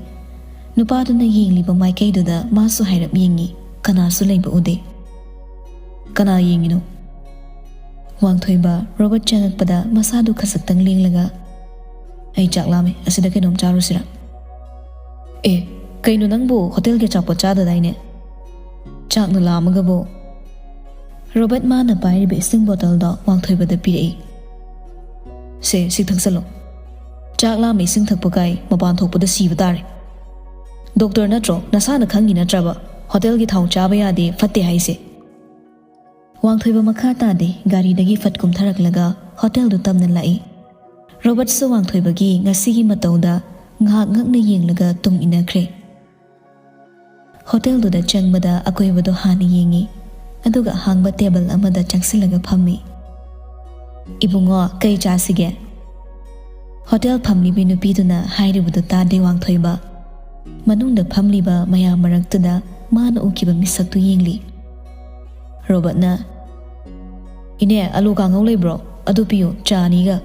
ꯅꯨꯄꯥꯗꯨꯅ ꯌꯦꯡꯂꯤꯕ ꯃꯥꯏꯀꯩꯗꯨꯗ ꯃꯥꯁꯨ ꯍꯥꯏꯔꯞ ꯌꯦꯡꯉꯤ, ꯀꯅꯥꯁꯨ ꯂꯩꯕ ꯎꯗꯦ꯫ "ꯀꯅꯥ ꯌꯦꯡꯉꯤꯅꯣ?" ꯋꯥꯡꯊꯣꯏꯕ ꯔꯣꯕꯔꯠ ꯆꯪꯉꯛꯄꯗ ꯃꯁꯥꯗꯨ ꯈꯖꯤꯛꯇꯪ ꯂꯦꯡꯂꯒ, "ꯑꯩ ꯆꯥꯛ ꯂꯥꯝꯃꯦ, ꯑꯁꯤꯗ ꯀꯩꯅꯣꯝ ꯆꯥꯔꯨꯁꯤꯔꯥ?" "ꯑꯦ, ꯀꯩꯅꯣ ꯅꯪꯕꯨ ꯍꯣꯇꯦꯜꯒꯤ ꯑꯆꯥꯄꯣꯠ ꯆꯥꯗꯗꯥꯏꯅꯦ? ꯆꯥꯛꯅ ꯂꯥꯝꯃꯒꯕꯨ꯫" ꯔꯣꯕꯔꯠ ꯃꯥꯅ ꯄꯥꯏꯔꯤꯕ ꯏꯁꯤꯡ ꯕꯣꯇꯜꯗꯣ ꯋꯥꯡꯊꯣꯏꯕꯗ ꯄꯤꯔꯛꯏ꯫ "ꯁꯦ, ꯁꯤ ꯊꯛꯆꯜꯂꯣ꯫ ꯆꯥꯛ ꯂꯥꯝꯃ ꯏꯁꯤꯡ ꯊꯛꯄ ꯀꯥꯏ ꯃꯄꯥꯟ ꯊꯣꯛꯄꯗ ꯁꯤꯕ ꯇꯥꯔꯦ꯫ ꯗꯣꯛꯇꯔ ꯅꯠꯇ꯭ꯔꯣ? ꯅꯁꯥꯅ ꯈꯪꯉꯤ ꯅꯠꯇ꯭ꯔꯕ ꯍꯣꯇꯦꯜꯒꯤ ꯊꯥꯎ ꯆꯥꯕ ꯌꯥꯗꯦ, ꯐꯠꯇꯦ ꯍꯥꯏꯁꯦ?" ꯋꯥꯡꯊꯣꯏꯕ ꯃꯈꯥ ꯇꯥꯗꯦ, ꯒꯥꯔꯤꯗꯒꯤ ꯐꯠ ꯀꯨꯝꯊꯔꯛꯂꯒ ꯍꯣꯇꯦꯜꯗꯨ ꯇꯝꯅ ꯂꯥꯛꯏ꯫ ꯔꯣꯕꯔꯠꯁꯨ ꯋꯥꯡꯊꯣꯏꯕꯒꯤ ꯉꯁꯤꯒꯤ ꯃꯇꯧꯗ ꯉꯥꯏꯍꯥꯛ ꯉꯛꯅ ꯌꯦꯡꯂꯒ ꯇꯨꯡ ꯏꯟꯅꯈ꯭ꯔꯦ꯫ ꯍꯣꯇꯦꯜꯗꯨꯗ ꯆꯪꯕꯗ ꯑꯀꯣꯏꯕꯗꯣ ꯍꯥꯟꯅ ꯌꯦꯡꯉꯤ, ꯑꯗꯨꯒ ꯑꯍꯥꯡꯕ ꯇꯦꯕꯜ ꯑꯃꯗ ꯆꯪꯁꯤꯜꯂꯒ ꯐꯝꯃꯤ꯫ "ꯏꯕꯨꯡꯉꯣ, ꯀꯩ ꯆꯥꯁꯤꯒꯦ?" ꯍꯣꯇꯦꯜ ꯐꯝꯂꯤꯕꯤ ꯅꯨꯄꯤꯗꯨꯅ ꯍꯥꯏꯔꯤꯕꯗꯨ ꯇꯥꯗꯦ ꯋꯥꯡꯊꯣꯏꯕ꯫ ꯃꯅꯨꯡꯗ ꯐꯝꯂꯤꯕ ꯃꯌꯥꯝ ꯃꯔꯛꯇꯨꯗ ꯃꯥꯅ ꯎꯈꯤꯕ ꯃꯤꯁꯛꯇꯨ ꯌꯦꯡꯂꯤ꯫ ꯔꯣꯕꯔꯠꯅ, "ꯏꯅꯦ, ꯑꯂꯨ ꯀꯥꯡꯉꯧ ꯂꯩꯕ꯭ꯔꯣ? ꯑꯗꯨ ꯄꯤꯌꯨ, ꯆꯥ ꯑꯅꯤꯒ꯫"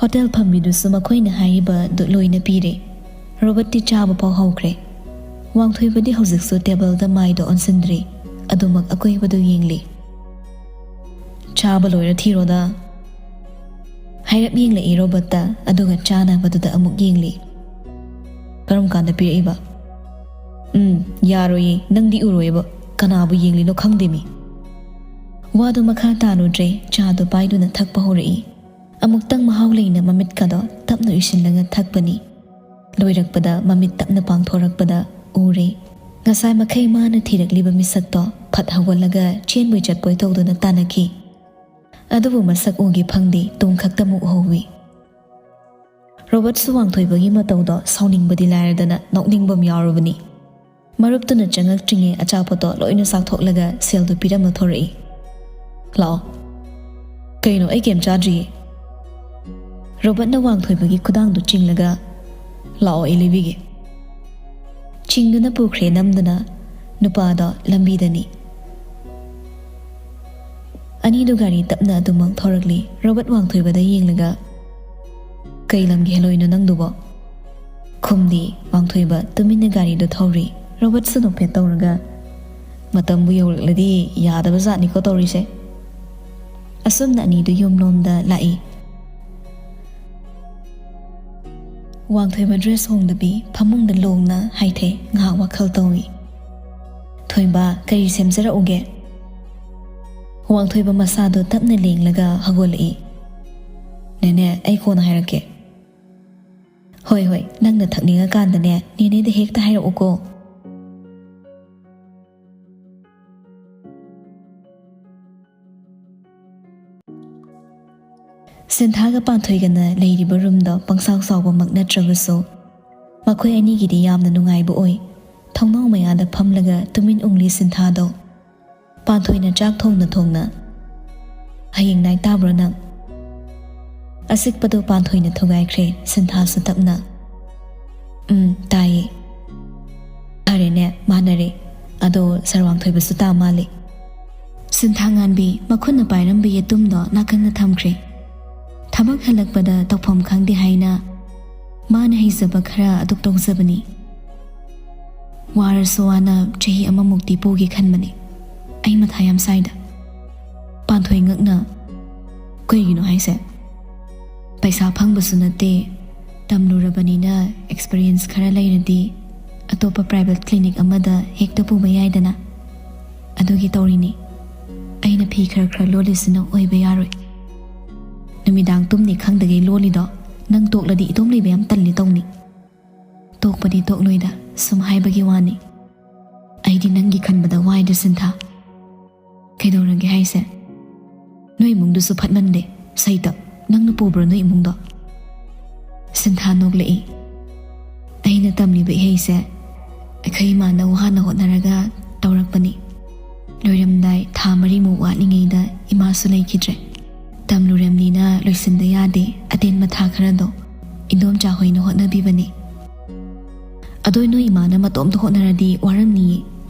ꯍꯣꯇꯦꯜ ꯐꯝꯕꯤꯗꯨꯁꯨ ꯃꯈꯣꯏꯅ ꯍꯥꯏꯔꯤꯕꯗꯨ ꯂꯣꯏꯅ ꯄꯤꯔꯦ꯫ ꯔꯣꯕꯔꯠꯇꯤ ꯆꯥꯕ ꯐꯥꯎ ꯍꯧꯈ꯭ꯔꯦ꯫ ꯋꯥꯡꯊꯣꯏꯕꯗꯤ ꯍꯧꯖꯤꯛꯁꯨ ꯇꯦꯕꯜꯗ ꯃꯥꯏꯗꯣ ꯑꯣꯟꯁꯤꯟꯗ꯭ꯔꯤ, ꯑꯗꯨꯃꯛ ꯑꯀꯣꯏꯕꯗꯨ ꯌꯦꯡꯂꯤ꯫ "ꯆꯥꯕ ꯂꯣꯏꯔ ꯊꯤꯔꯣꯗ꯫ ꯍꯥꯏꯔꯞ ꯌꯦꯡꯂꯛꯏ ꯔꯣꯕꯔꯠꯇ, ꯑꯗꯨꯒ ꯆꯥꯅꯕꯗꯨꯗ ꯑꯃꯨꯛ ꯌꯦꯡꯂꯤ꯫ "ꯀꯔꯝ ꯀꯥꯟꯗ ꯄꯤꯔꯛꯏꯕ?" "ꯎꯝ, ꯌꯥꯔꯣꯏꯌꯦ, ꯅꯪꯗꯤ ꯎꯔꯣꯏꯕ꯫ ꯀꯅꯥꯕꯨ ꯌꯦꯡꯂꯤꯅꯣ ꯈꯪꯗꯦꯃꯤ꯫" ꯋꯥꯗꯨ ꯃꯈꯥ ꯇꯥꯔꯨꯗ꯭ꯔꯦ, ꯆꯥꯗꯨ ꯄꯥꯏꯗꯨꯅ ꯊꯛꯄ ꯍꯧꯔꯛꯏ꯫ ꯑꯃꯨꯛꯇꯪ ꯃꯍꯥꯎ ꯂꯩꯅ ꯃꯃꯤꯠꯀꯗꯣ ꯇꯞꯅ ꯎꯏꯁꯤꯜꯂꯒ ꯊꯛꯄꯅꯤ꯫ ꯂꯣꯏꯔꯛꯄꯗ ꯃꯃꯤꯠ ꯇꯞꯅ ꯄꯥꯡꯊꯣꯔꯛꯄꯗ ꯎꯔꯦ꯫ ꯉꯁꯥꯏ ꯃꯈꯩ ꯃꯥꯅ ꯊꯤꯔꯛꯂꯤꯕ ꯃꯤꯁꯛꯇꯣ ꯐꯠ ꯍꯧꯒꯠꯂꯒ ꯆꯦꯟꯕꯣꯏ ꯆꯠꯄꯣꯏ ꯇꯧꯗꯨꯅ ꯇꯥꯟꯅꯈꯤ꯫ ꯑꯗꯨꯕꯨ ꯃꯁꯛ ꯎꯒꯦ ꯐꯪꯗꯦ, ꯇꯨꯡ ꯈꯛꯇꯃꯛ ꯎꯍꯧꯏ꯫ ꯔꯣꯕꯔꯠꯁꯨ ꯋꯥꯡꯊꯣꯏꯕꯒꯤ ꯃꯇꯧꯗꯣ ꯁꯥꯎꯅꯤꯡꯕꯗꯤ ꯂꯥꯏꯔꯗꯅ ꯅꯣꯛꯅꯤꯡꯕ ꯑꯃ ꯌꯥꯎꯔꯕꯅꯤ꯫ ꯃꯔꯨꯞꯇꯨꯅ ꯆꯪꯉꯛꯇ꯭ꯔꯤꯉꯩ ꯑꯆꯥꯄꯣꯠꯇꯣ ꯂꯣꯏꯅ ꯆꯥꯊꯣꯛꯂꯒ ꯁꯦꯜꯗꯨ ꯄꯤꯔꯝꯃ ꯊꯣꯔꯛꯏ꯫ "ꯂꯥꯛꯑꯣ꯫" "ꯀꯩꯅꯣ, ꯑꯩ ꯀꯩꯝ ꯆꯥꯗ꯭ꯔꯤꯌꯦ꯫" ꯔꯣꯕꯔꯠꯅ ꯋꯥꯡꯊꯣꯏꯕꯒꯤ ꯈꯨꯗꯥꯡꯗꯨ ꯆꯤꯡꯂꯒ, "ꯂꯥꯛꯑꯣ, ꯑꯩ ꯂꯩꯕꯤꯒꯦ꯫" ꯆꯤꯡꯗꯨꯅ ꯄꯨꯈ꯭ꯔꯦ ꯅꯝꯗꯨꯅ꯫ ꯅꯨꯄꯥꯗꯣ ꯂꯝꯕꯤꯗꯅꯤ꯫ ꯑꯅꯤꯗꯨ ꯒꯥꯔꯤ ꯇꯞꯅ ꯑꯗꯨꯃꯛ ꯊꯧꯔꯛꯂꯤ꯫ ꯔꯣꯕꯔꯠ ꯋꯥꯡꯊꯣꯏꯕꯗ ꯌꯦꯡꯂꯒ, "ꯀꯩ ꯂꯝꯒꯤ ꯍꯦꯂꯣꯏꯅꯣ ꯅꯪꯗꯨꯕꯣ?" ꯈꯨꯝꯗꯤ꯫ ꯋꯥꯡꯊꯣꯏꯕ ꯇꯨꯃꯤꯟꯅ ꯒꯥꯔꯤꯗꯨ ꯊꯧꯔꯤ꯫ ꯔꯣꯕꯔꯠꯁꯨ ꯅꯣꯛꯐꯦꯠ ꯇꯧꯔꯒ, "ꯃꯇꯝꯕꯨ ꯌꯧꯔꯛꯂꯗꯤ ꯌꯥꯗꯕ ꯖꯥꯠꯅꯤꯀꯣ ꯇꯧꯔꯤꯁꯦ꯫" ꯑꯁꯨꯝꯅ ꯑꯅꯤꯗꯨ ꯌꯨꯝꯂꯣꯝꯗ ꯂꯥꯛꯏ꯫ ꯋꯥꯡꯊꯣꯏꯕ ꯗ꯭ꯔꯦꯁ ꯍꯣꯡꯗꯕꯤ ꯐꯃꯨꯡꯗ ꯂꯣꯡꯅ ꯍꯥꯏꯊꯩ, ꯉꯥꯏꯍꯥꯛ ꯋꯥꯈꯜ ꯇꯧꯏ꯫ "ꯊꯣꯏꯕ, ꯀꯔꯤ ꯁꯦꯝꯖꯔꯛꯎꯒꯦ?" ꯋꯥꯡꯊꯣꯏꯕ ꯃꯁꯥꯗꯨ ꯇꯞꯅ ꯂꯦꯡꯂꯒ ꯍꯧꯒꯠꯂꯛꯏ꯫ "ꯅꯦꯅꯦ, ꯑꯩ ꯀꯣꯟꯅ ꯍꯥꯏꯔꯛꯀꯦ꯫" "ꯍꯣꯏ, ꯍꯣꯏ, ꯅꯪꯅ ꯊꯛꯅꯤꯡꯉꯀꯥꯟꯗꯅꯦ, ꯅꯦꯅꯦꯗ ꯍꯦꯛꯇ ꯍꯥꯏꯔꯛꯎꯀꯣ꯫" ꯁꯤꯟꯊꯥꯒ ꯄꯥꯟꯊꯣꯏꯒꯅ ꯂꯩꯔꯤꯕ ꯔꯨꯝꯗꯣ ꯄꯪꯆꯥꯎ ꯆꯥꯎꯕꯃꯛ ꯅꯠꯇ꯭ꯔꯕꯁꯨ, ꯃꯈꯣꯏ ꯑꯅꯤꯒꯤꯗꯤ ꯌꯥꯝꯅ ꯅꯨꯡꯉꯥꯏꯕ ꯑꯣꯏ꯫ ꯊꯣꯡꯅꯥꯎ ꯃꯌꯥꯗ ꯐꯝꯂꯒ ꯇꯨꯃꯤꯟ ꯎꯪꯂꯤ ꯁꯤꯟꯊꯥꯗꯣ꯫ ꯄꯥꯟꯊꯣꯏꯅ ꯆꯥꯛ ꯊꯣꯡꯅ ꯊꯣꯡꯅ, "ꯍꯌꯦꯡ ꯅꯥꯏꯠ ꯇꯥꯕ꯭ꯔꯣ ꯅꯪ?" ꯑꯁꯤꯛꯄꯗꯣ ꯄꯥꯟꯊꯣꯏꯅ ꯊꯨꯒꯥꯏꯈ꯭ꯔꯦ, ꯁꯤꯟꯊꯥꯁꯨ ꯇꯞꯅ, "ꯎꯝ, ꯇꯥꯏꯌꯦ꯫" "ꯐꯔꯦꯅꯦ, ꯃꯥꯟꯅꯔꯦ꯫ ꯑꯗꯣ ꯁꯥꯔ ꯋꯥꯡꯊꯣꯏꯕꯁꯨ ꯇꯥ ꯃꯥꯜꯂꯦ꯫" ꯁꯤꯟꯊꯥ ꯉꯥꯟꯕꯤ ꯃꯈꯨꯠꯅ ꯄꯥꯏꯔꯝꯕ ꯌꯦꯇꯨꯝꯗꯣ ꯅꯥꯀꯟꯗ ꯊꯝꯈ꯭ꯔꯦ꯫ ꯊꯕꯛ ꯍꯜꯂꯛꯄꯗ ꯇꯧꯐꯝ ꯈꯪꯗꯦ ꯍꯥꯏꯅ ꯃꯥꯅ ꯍꯩꯖꯕ ꯈꯔ ꯑꯗꯨꯛ ꯇꯧꯖꯕꯅꯤ꯫ ꯋꯥꯔꯁꯨ ꯋꯥꯅ ꯆꯍꯤ ꯑꯃꯃꯨꯛꯇꯤ ꯄꯨꯒꯦ ꯈꯟꯕꯅꯤ꯫ ꯑꯩ ꯃꯊꯥ ꯌꯥꯝ ꯁꯥꯏꯗ꯫ ꯄꯥꯟꯊꯣꯏ ꯉꯛꯅ, "ꯀꯩꯒꯤꯅꯣ ꯍꯥꯏꯁꯦ? ꯄꯩꯁꯥ ꯐꯪꯕꯁꯨ ꯅꯠꯇꯦ, ꯇꯝꯂꯨꯔꯕꯅꯤꯅ experience ꯈꯔ ꯂꯩꯔꯗꯤ ꯑꯇꯣꯞꯄ private clinic ꯑꯃꯗ ꯍꯦꯛꯇ ꯄꯨꯕ ꯌꯥꯏꯗꯅ꯫ ꯑꯗꯨꯒꯤ ꯇꯧꯔꯤꯅꯤ꯫ ꯑꯩꯅ ꯐꯤ ꯈꯔ ꯈꯔ ꯂꯣꯜꯂꯤꯁꯤꯅ ꯑꯣꯏꯕ ꯌꯥꯔꯣꯏ꯫ ꯅꯨꯃꯤꯗꯥꯡ ꯇꯨꯝꯅꯤ ꯈꯪꯗꯒꯩ ꯂꯣꯜꯂꯤꯗꯣ꯫ ꯅꯪ ꯇꯣꯛꯂꯗꯤ ꯏꯇꯣꯝ ꯂꯩꯕ ꯌꯥꯝ ꯇꯜꯂꯤ ꯇꯧꯅꯤ꯫" "ꯇꯣꯛꯄꯗꯤ ꯇꯣꯛꯂꯣꯏꯗ, ꯁꯨꯝ ꯍꯥꯏꯕꯒꯤ ꯋꯥꯅꯤ꯫ ꯑꯩꯗꯤ ꯅꯪꯒꯤ ꯈꯟꯕꯗ ꯋꯥꯏꯗ, ꯁꯤꯟꯊꯥ꯫ ꯀꯩꯗꯧꯔꯒꯦ ꯍꯥꯏꯁꯦ? ꯅꯣꯏ ꯏꯃꯨꯡꯗꯨꯁꯨ ꯐꯠꯃꯟꯗꯦ꯫ ꯁꯩꯇ, ꯅꯪꯅ ꯄꯨꯕ꯭ꯔꯣ ꯅꯣꯏ ꯏꯃꯨꯡꯗꯣ?" ꯁꯤꯟꯊꯥ ꯅꯣꯛꯂꯛꯏ꯫ "ꯑꯩꯅ ꯇꯝꯂꯤꯕ ꯏꯍꯩꯁꯦ ꯑꯩꯈꯣꯏ ꯏꯃꯥꯅ ꯋꯥꯅ ꯍꯣꯠꯅꯔꯒ ꯇꯧꯔꯛꯄꯅꯤ꯫ ꯂꯣꯏꯔꯝꯗꯥꯏ ꯊꯥ ꯃꯔꯤꯃꯨꯛ ꯋꯥꯠꯂꯤꯉꯩꯗ ꯏꯃꯥꯁꯨ ꯂꯩꯈꯤꯗ꯭ꯔꯦ꯫ ꯇꯝꯂꯨꯔꯝꯅꯤꯅ ꯂꯣꯏꯁꯤꯟꯗ ꯌꯥꯗꯦ ꯑꯇꯦꯟꯕ ꯊꯥ ꯈꯔꯗꯣ꯫ ꯏꯟꯗꯣꯝꯆꯥ ꯍꯣꯏꯅ ꯍꯣꯠꯅꯕꯤꯕꯅꯤ꯫" "ꯑꯗꯣ ꯅꯣꯏ ꯏꯃꯥꯅ ꯃꯇꯣꯝꯇ ꯍꯣꯠꯅꯔꯗꯤ ꯋꯥꯔꯝꯅꯤꯌꯦ꯫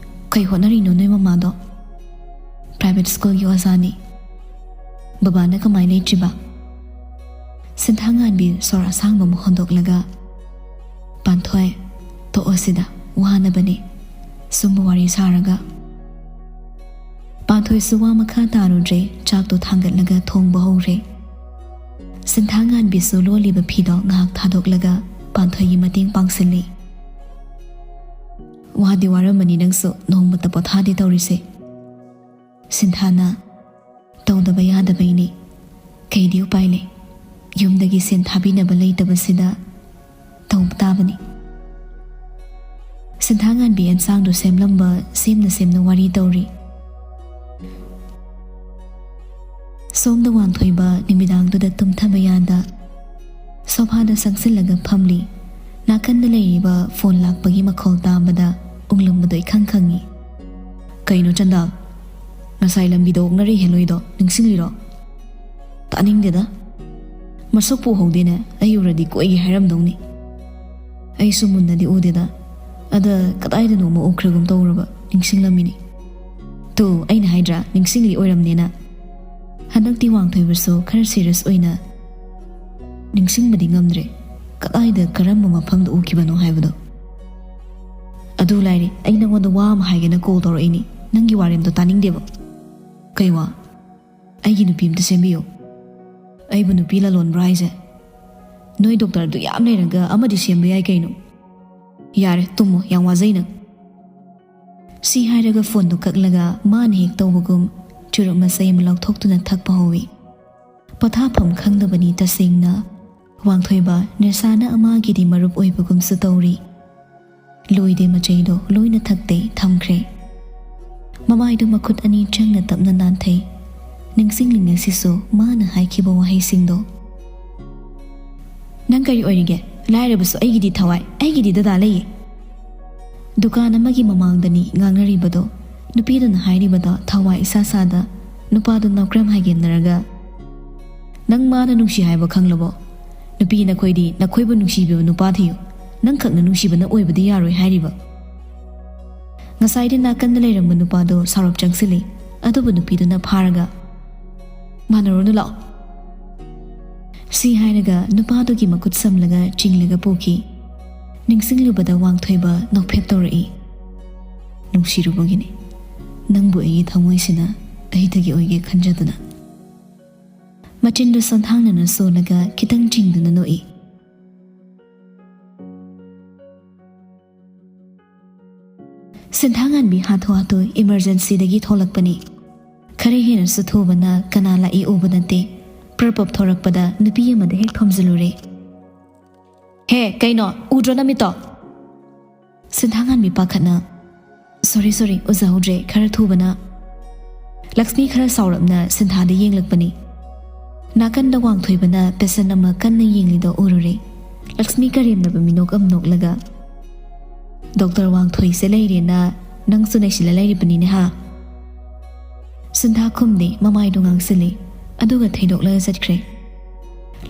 ꯀꯩ ꯍꯣꯠꯅꯔꯤꯅꯣ ꯅꯣꯏ ꯃꯃꯥꯗꯣ?" "Private schoolꯒꯤ ꯑꯣꯖꯥꯅꯤ꯫" "ꯕꯕꯥꯅ ꯀꯃꯥꯏꯅ ꯂꯩꯇ꯭ꯔꯤꯕ?" ꯁꯤꯟꯊꯥ ꯉꯥꯟꯕꯤ ꯁꯣꯔ ꯑꯁꯥꯡꯕ ꯑꯃ ꯍꯣꯟꯗꯣꯛꯂꯒ, "ꯄꯥꯟꯊꯣꯏ, ꯇꯣꯛꯑꯁꯤꯗ, ꯋꯥꯅꯕꯅꯤ ꯁꯨꯝꯕ ꯋꯥꯔꯤ ꯁꯥꯔꯒ꯫" ꯄꯥꯟꯊꯣꯏꯁꯨ ꯋꯥ ꯃꯈꯥ ꯇꯥꯔꯨꯗ꯭ꯔꯦ, ꯆꯥꯛꯇꯣ ꯊꯥꯡꯒꯠꯂꯒ ꯊꯣꯡꯕ ꯍꯧꯔꯦ꯫ ꯁꯤꯟꯊꯥ ꯉꯥꯟꯕꯤꯁꯨ ꯂꯣꯜꯂꯤꯕ ꯐꯤꯗꯣ ꯉꯥꯏꯍꯥꯛ ꯊꯥꯗꯣꯛꯂꯒ ꯄꯥꯟꯊꯣꯏꯒꯤ ꯃꯇꯦꯡ ꯄꯥꯡꯁꯤꯜꯂꯤ꯫ "ꯋꯥꯗꯤ ꯋꯥꯔꯝꯃꯅꯤ ꯅꯪꯁꯨ, ꯅꯣꯡꯃꯇ ꯄꯣꯊꯥꯗꯦ ꯇꯧꯔꯤꯁꯦ꯫" ꯁꯤꯟꯊꯥꯅ, "ꯇꯧꯗꯕ ꯌꯥꯗꯕꯩꯅꯤ, ꯀꯩꯗꯤ ꯎꯄꯥꯏ ꯂꯩ? ꯌꯨꯝꯗꯒꯤ ꯁꯦꯟ ꯊꯥꯕꯤꯅꯕ ꯂꯩꯇꯕꯁꯤꯗ ꯇꯧꯕ ꯇꯥꯕꯅꯤ꯫" ꯁꯤꯟꯊꯥ ꯉꯥꯟꯕꯤ ꯑꯦꯟꯁꯥꯡꯗꯨ ꯁꯦꯝꯂꯝꯕ ꯁꯦꯝꯅ ꯁꯦꯝꯅ ꯋꯥꯔꯤ ꯇꯧꯔꯤ꯫ ꯁꯣꯝꯗ ꯋꯥꯡꯊꯣꯏꯕ ꯅꯨꯃꯤꯗꯥꯡꯗꯨꯗ ꯇꯨꯝꯊꯕ ꯌꯥꯗ ꯁꯣꯐꯥꯗ ꯆꯪꯁꯤꯜꯂꯒ ꯐꯝꯂꯤ꯫ ꯅꯥꯀꯟꯗ ꯂꯩꯔꯤꯕ ꯐꯣꯟ ꯂꯥꯛꯄꯒꯤ ꯃꯈꯣꯜ ꯇꯥꯕꯗ ꯎꯪꯂꯝꯕꯗꯣ ꯏꯈꯪ ꯈꯪꯉꯤ꯫ "ꯀꯩꯅꯣ ꯆꯟꯗꯥꯜ? ꯉꯁꯥꯏ ꯂꯝꯕꯤꯗ ꯑꯣꯛꯅꯔꯦ ꯍꯦꯂꯣꯏꯗꯣ ꯅꯤꯡꯁꯤꯡꯂꯤꯔꯣ?" "ꯇꯥꯅꯤꯡꯗꯦꯗ꯫ ꯃꯁꯛꯄꯨ ꯎꯍꯧꯗꯦꯅꯦ, ꯑꯩ ꯎꯔꯗꯤ ꯀꯣꯏꯒꯦ ꯍꯥꯏꯔꯝꯗꯧꯅꯤ꯫" "ꯑꯩꯁꯨ ꯃꯨꯟꯅꯗꯤ ꯎꯗꯦꯗ꯫ ꯑꯗ ꯀꯗꯥꯏꯗꯅꯣꯃ ꯎꯈ꯭ꯔꯒꯨꯝ ꯇꯧꯔꯕ ꯅꯤꯡꯁꯤꯡꯂꯝꯃꯤꯅꯤ꯫ ꯇꯨ, ꯑꯩꯅ ꯍꯥꯏꯗ꯭ꯔꯥ, ꯅꯤꯡꯁꯤꯡꯂꯤ ꯑꯣꯏꯔꯝꯅꯦꯅ꯫" ꯍꯟꯗꯛꯇꯤ ꯋꯥꯡꯊꯣꯏꯕꯁꯨ ꯈꯔ serious ꯑꯣꯏꯅ, "ꯅꯤꯡꯁꯤꯡꯕꯗꯤ ꯉꯝꯗ꯭ꯔꯦ꯫ ꯀꯗꯥꯏꯗ, ꯀꯔꯝꯕ ꯃꯐꯝꯗ ꯎꯈꯤꯕꯅꯣ ꯍꯥꯏꯕꯗꯣ꯫ ꯑꯗꯨ ꯂꯥꯏꯔꯤ, ꯑꯩ ꯅꯪꯉꯣꯟꯗ ꯋꯥ ꯑꯃ ꯍꯥꯏꯒꯦꯅ ꯀꯣꯜ ꯇꯧꯔꯛꯏꯅꯤ꯫ ꯅꯪꯒꯤ ꯋꯥꯔꯦꯝꯗꯣ ꯇꯥꯅꯤꯡꯗꯦꯕ꯫ ꯀꯩ ꯋꯥ? ꯑꯩꯒꯤ ꯅꯨꯄꯤ ꯑꯝꯇ ꯁꯦꯝꯕꯤꯌꯨ꯫ ꯑꯩꯕꯨ ꯅꯨꯄꯤ ꯂꯂꯣꯟꯕ꯭ꯔꯥ ꯍꯥꯏꯁꯦ? ꯅꯣꯏ ꯗꯣꯛꯇꯔꯗꯨ ꯌꯥꯝ ꯂꯩꯔꯒ ꯑꯃꯗꯤ ꯁꯦꯝꯕ ꯌꯥꯏ ꯀꯩꯅꯣ꯫ ꯌꯥꯔꯦ, ꯇꯨꯝꯃꯣ, ꯌꯥꯝ ꯋꯥꯖꯩ ꯅꯪ꯫ ꯁꯤ ꯍꯥꯏꯔꯒ ꯐꯣꯟꯗꯨ ꯀꯛꯂꯒ ꯃꯥꯅ ꯍꯦꯛ ꯇꯧꯕꯒꯨꯝ ꯆꯨꯔꯨꯞ ꯃꯆꯩ ꯑꯃ ꯂꯧꯊꯣꯛꯇꯨꯅ ꯊꯛꯄ ꯍꯧꯏ꯫ ꯄꯣꯊꯥꯐꯝ ꯈꯪꯗꯕꯅꯤ ꯇꯁꯦꯡꯅ꯫ ꯋꯥꯡꯊꯣꯏꯕ ꯅꯤꯁꯥꯅ ꯑꯃꯒꯤꯗꯤ ꯃꯔꯨꯞ ꯑꯣꯏꯕꯒꯨꯝꯁꯨ ꯇꯧꯔꯤ꯫ ꯂꯣꯏꯗꯦ, ꯃꯆꯩꯗꯣ ꯂꯣꯏꯅ ꯊꯛꯇꯦ, ꯊꯝꯈ꯭ꯔꯦ꯫ ꯃꯃꯥꯏꯗꯨ ꯃꯈꯨꯠ ꯑꯅꯤ ꯆꯪꯅ ꯇꯞꯅ ꯅꯥꯟꯊꯩ꯫ ꯅꯤꯡꯁꯤꯡꯂꯤ ꯉꯁꯤꯁꯨ ꯃꯥꯅ ꯍꯥꯏꯈꯤꯕ ꯋꯥꯍꯩꯁꯤꯡꯗꯣ꯫ "ꯅꯪ ꯀꯔꯤ ꯑꯣꯏꯔꯤꯒꯦ? ꯂꯥꯏꯔꯕꯁꯨ ꯑꯩꯒꯤꯗꯤ ꯊꯋꯥꯏ, ꯑꯩꯒꯤꯗꯤ ꯗꯗꯥ ꯂꯩꯌꯦ꯫" ꯗꯨꯀꯥꯟ ꯑꯃꯒꯤ ꯃꯃꯥꯡꯗꯅꯤ ꯉꯥꯡꯅꯔꯤꯕꯗꯣ꯫ ꯅꯨꯄꯤꯗꯨꯅ ꯍꯥꯏꯔꯤꯕꯗ ꯊꯋꯥꯏ ꯏꯁꯥ ꯁꯥꯗ ꯅꯨꯄꯥꯗꯨ ꯅꯣꯀ꯭ꯔꯦꯝ ꯍꯥꯏꯒꯦꯝꯅꯔꯒ, "ꯅꯪ ꯃꯥꯅ ꯅꯨꯡꯁꯤ ꯍꯥꯏꯕ ꯈꯪꯂꯕꯣ? ꯅꯨꯄꯤ ꯅꯈꯣꯏꯗꯤ ꯅꯈꯣꯏꯕꯨ ꯅꯨꯡꯁꯤꯕꯤꯕ ꯅꯨꯄꯥ ꯊꯤꯌꯨ꯫ ꯅꯪꯈꯛꯅ ꯅꯨꯡꯁꯤꯕꯅ ꯑꯣꯏꯕꯗꯤ ꯌꯥꯔꯣꯏ" ꯍꯥꯏꯔꯤꯕ꯫ ꯉꯁꯥꯏꯗꯤ ꯅꯥꯀꯟꯗ ꯂꯩꯔꯝꯕ ꯅꯨꯄꯥꯗꯣ ꯁꯥꯎꯔꯞ ꯆꯪꯁꯤꯜꯂꯤ꯫ ꯑꯗꯨꯕꯨ ꯅꯨꯄꯤꯗꯨꯅ ꯐꯥꯔꯒ, "ꯃꯥꯟꯅꯔꯨꯅꯨ, ꯂꯥꯛꯑꯣ꯫" ꯁꯤ ꯍꯥꯏꯔꯒ ꯅꯨꯄꯥꯗꯨꯒꯤ ꯃꯈꯨꯠ ꯁꯝꯂꯒ ꯆꯤꯡꯂꯒ ꯄꯨꯈꯤ꯫ ꯅꯤꯡꯁꯤꯡꯂꯨꯕꯗ ꯋꯥꯡꯊꯣꯏꯕ ꯅꯣꯛꯐꯦꯠ ꯇꯧꯔꯛꯏ꯫ "ꯅꯨꯡꯁꯤꯔꯨꯕꯒꯤꯅꯤ꯫ ꯅꯪꯕꯨ ꯑꯩꯒꯤ ꯊꯃꯣꯏꯁꯤꯅ ꯑꯩꯗꯒꯤ ꯑꯣꯏꯒꯦ ꯈꯟꯖꯗꯨꯅ꯫" ꯃꯆꯤꯟꯗꯨ ꯁꯣꯟꯊꯥꯡꯅꯅ ꯁꯣꯜꯂꯒ ꯈꯤꯇꯪ ꯆꯤꯡꯗꯨꯅ ꯅꯣꯛꯏ꯫ ꯁꯤꯟꯊꯥꯉꯥꯟꯕꯤ ꯍꯥꯊꯨ ꯍꯥꯊꯨ ꯏꯃꯔꯖꯦꯟꯁꯤꯗꯒꯤ ꯊꯣꯛꯂꯛꯄꯅꯤ꯫ ꯈꯔ ꯍꯦꯟꯅꯁꯨ ꯊꯨꯕꯅ ꯀꯅꯥ ꯂꯥꯛꯏ ꯎꯕ ꯅꯠꯇꯦ꯫ ꯄ꯭ꯔꯞ ꯄꯞ ꯊꯣꯔꯛꯄꯗ ꯅꯨꯄꯤ ꯑꯃꯗ ꯍꯦꯛ ꯊꯣꯝꯖꯤꯜꯂꯨꯔꯦ꯫ "ꯍꯦ, ꯀꯩꯅꯣ? ꯎꯗ꯭ꯔꯣ ꯅꯃꯤꯠꯇꯣ?" ꯁꯤꯟꯊꯥꯉꯥꯟꯕꯤ ꯄꯥꯈꯠꯅ, "ꯁꯣꯔꯤ, ꯁꯣꯔꯤ, ꯎꯖꯍꯧꯗ꯭ꯔꯦ, ꯈꯔ ꯊꯨꯕꯅ꯫" ꯂꯛꯁꯃꯤ ꯈꯔ ꯁꯥꯎꯔꯞꯅ ꯁꯤꯟꯊꯥꯗ ꯌꯦꯡꯂꯛꯄꯅꯤ꯫ ꯅꯥꯀꯟꯗ ꯋꯥꯡꯊꯣꯏꯕꯅ ꯄꯦꯁꯦꯟ ꯑꯃ ꯀꯟꯅ ꯌꯦꯡꯂꯤꯗꯣ ꯎꯔꯨꯔꯦ꯫ ꯂꯛꯁꯃꯤ ꯀꯔꯦꯝꯅꯕ ꯃꯤꯅꯣꯛ ꯑꯃ ꯅꯣꯛꯂꯒ, "ꯗꯣꯛꯇꯔ ꯋꯥꯡꯊꯣꯏꯁꯦ ꯂꯩꯔꯦꯅ ꯅꯪꯁꯨ ꯅꯩꯁꯤꯜꯂ ꯂꯩꯔꯤꯕꯅꯤꯅꯦ ꯍꯥ?" ꯁꯤꯟꯊꯥ ꯈꯨꯝꯗꯦ, ꯃꯃꯥꯏꯗꯨ ꯉꯥꯡꯁꯤꯜꯂꯤ, ꯑꯗꯨꯒ ꯊꯩꯗꯣꯛꯂꯒ ꯆꯠꯈ꯭ꯔꯦ꯫